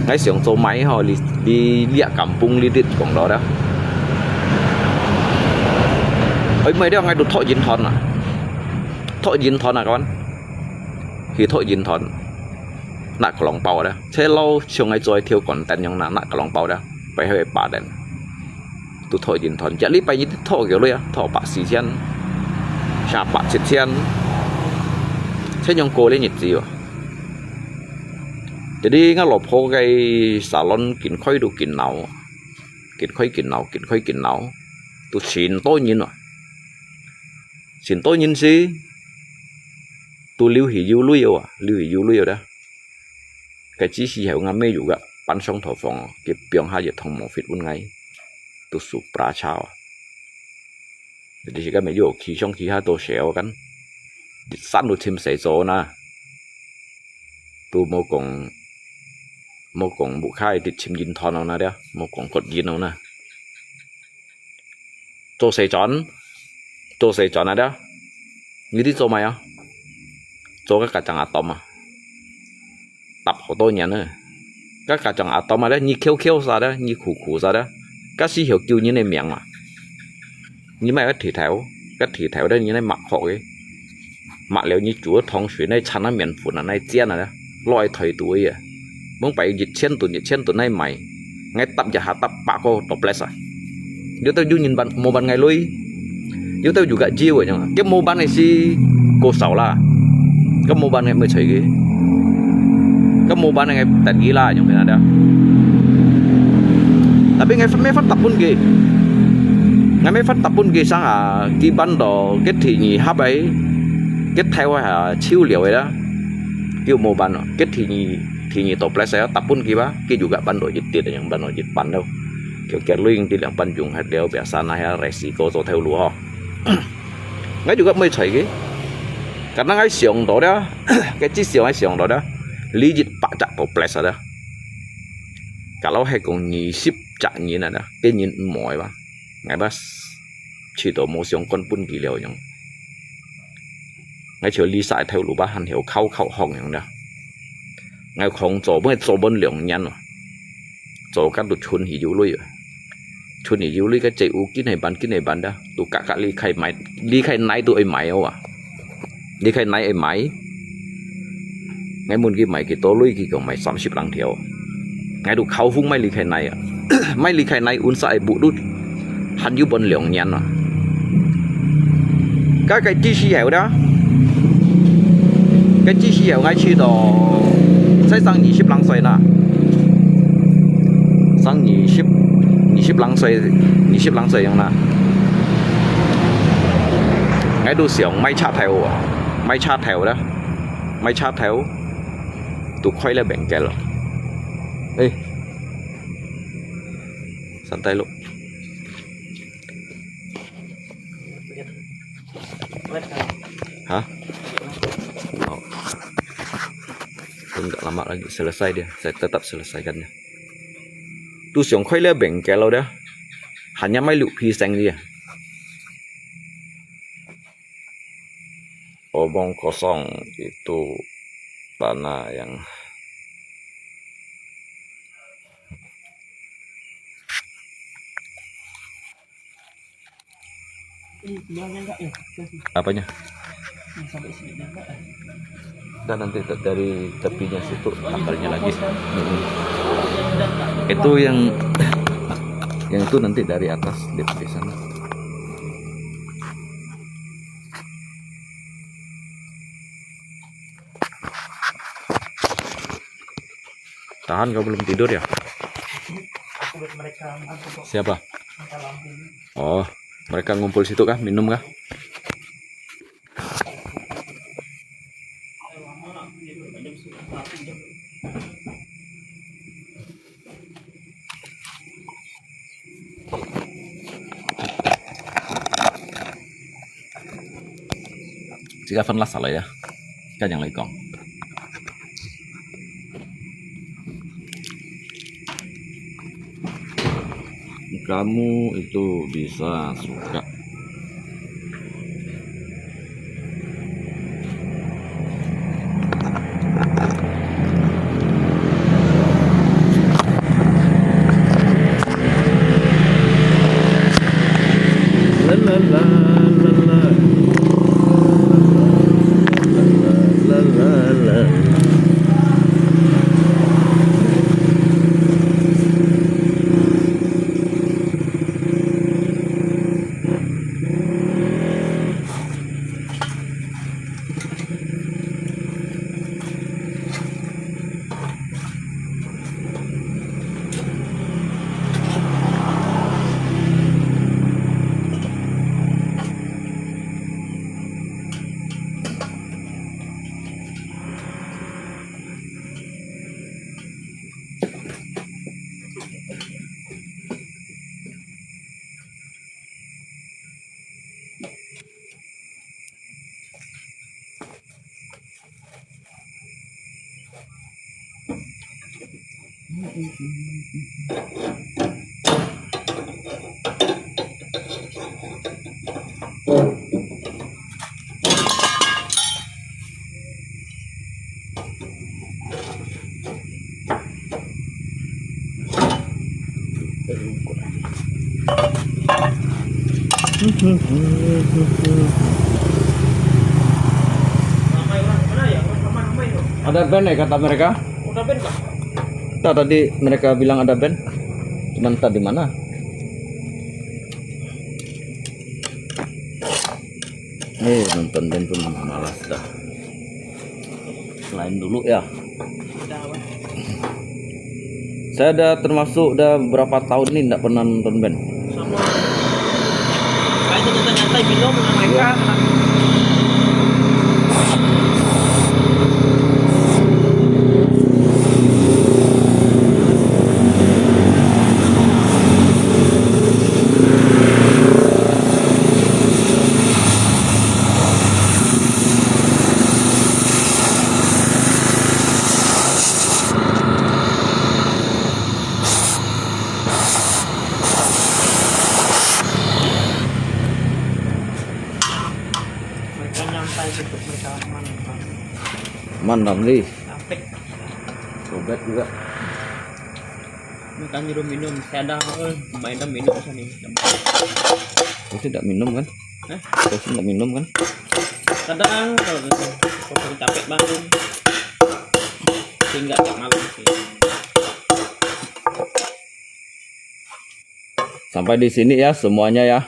，𠊎想做買吼，你你你也敢崩你得講到啦。哎，買了𠊎都托銀團啊，托銀團啊，kawan，去托銀團，拿个籠包啦，車路像𠊎做條管單樣拿拿个籠包啦。 擺去八點，都討人團。一禮拜日討幾多啊？討百四千，三百七千，這樣過个日子哦。Jadi𠊎老婆个沙龍緊開都緊鬧，緊開緊鬧，緊開緊鬧，都盡多人啊，盡多人是都留係有鐳啊，留係有鐳啊。 該之時候𠊎乜有个搬上頭房哦，佢放下一桶毛fit分𠊎，都數不差哦。Jadi自家乜有去上去下多少kan，一山都尋細做那，都無講，無講屋下个尋人團哦那了，無講割人哦那。 做事轉，做事轉啊了，你知做麼个啊？做个家長阿當啊，搭好多年了。个家長阿當啊了，你翹翹啥的，你苦苦啥的，个時候救人个命啊。你買个剃頭，个剃頭的你來抹好个，抹了你煮个湯水，那餐啊面粉啊，那煎啊了，落去台肚个啊。 Mông pai一千ton，一千ton nai mai. Ngai tap jaha tap pak ko toples ah. Yu tau yu nyin ban mo ban ngai lui. Yu tau yu ga jiu nyong. Ke mo ban ngai si ko sau la. Ke mo ban ngai mui choi ke. Ke mo ban ngai tat gi la nyong pena da. Tapi ngai me fan tapun ke. Ngai me fan tapun ke sang ah ki ban do ke thi ni hap ai. Ke thai wa ha chiu liu ai da. Kiu mo ban no. Ke thi ni ที่นี่ตัวเปลสแล้วตับปุ้นกี่บ้ากี่อยู่กับบ้านโดยจิตติดอย่างบ้านโดยจิตปันแล้วเกี่ยวแก่ลุยติดอย่างบ้านยุงหัดเดียวเปียสานาฮะไรสีโกโซเทวลัวงั้นอยู่กับไม่ใช่กี่กันนั่งไอ้เสียงตัวเดียวแกจีเสียงไอ้เสียงตัวเดียวลีจิตปะจักตัวเปลสแล้วกันเราให้กงยี่สิบจักนี้นะนะแกยินหมอยบ้าไงบ้าชีตัวโมเสียงก้นปุ้นกี่เดียวอย่าง Ngai chiu li sai thêu lu ba han hiu khau khau hong yang da. Ngai khong zo bu ngai zo bon liang nian lo. Zo ka tu chun hi yu lui. Chun hi yu lui ka che u kin hai ban kin hai ban da. Tu ka ka li khai mai li khai nai tu ai mai o a. Li khai nai ai mai. Ngai mun ki mai ki to lui ki kong mai sam sip lang thiu. Ngai tu khau hung mai li khai nai a. Mai li khai nai un sa ai bu tu. Han yu bon liang nian a. Ka kai chi shi heo da. Kai chi shi heo ngai chi do. Sai sang ni sip lang soi na. Sang ni sip ni sip lang soi ni sip lang soi yang na. Ngai tu siang mai cha thai o. Mai cha thai o da. Mai cha thai o. Tu khoi le beng kel. Ei. Santai lo. Hah? Oh. Pun nggak lama lagi selesai dia. Saya tetap selesaikannya. Tu siang khoi le beng kel lo da. Hanya mai lu pi seng dia. Omong kosong itu tanah yang Apanya? Dan nanti dari tepinya situ takarnya lagi. Itu yang yang itu nanti dari atas lihat di sana. Tahan, kau belum tidur ya? Siapa? Oh, mereka ngumpul situ kah? Minum kah? Jika pernah salah ya, kan yang lekong. Kamu itu bisa suka. Ada band ya, kata mereka? Ada band kah? Tak, tadi mereka bilang ada band. Cuman tak di mana. Eh, nonton band pun malas dah. Lain dulu ya. Saya dah termasuk dah berapa tahun ni ndak pernah nonton band. Sama. Saya itu kita nyantai minum dengan mereka. Mereka nyantai gitu, mereka main. Mantap nih. Capek. Sobat juga. Mereka nyuruh minum, saya dah, eh, main dah minum sana. Kau tidak minum kan? Hah? Kau tidak minum kan? Kadang kalau, kalau capek banget, sehingga tak malam sih. Sampai di sini ya semuanya ya.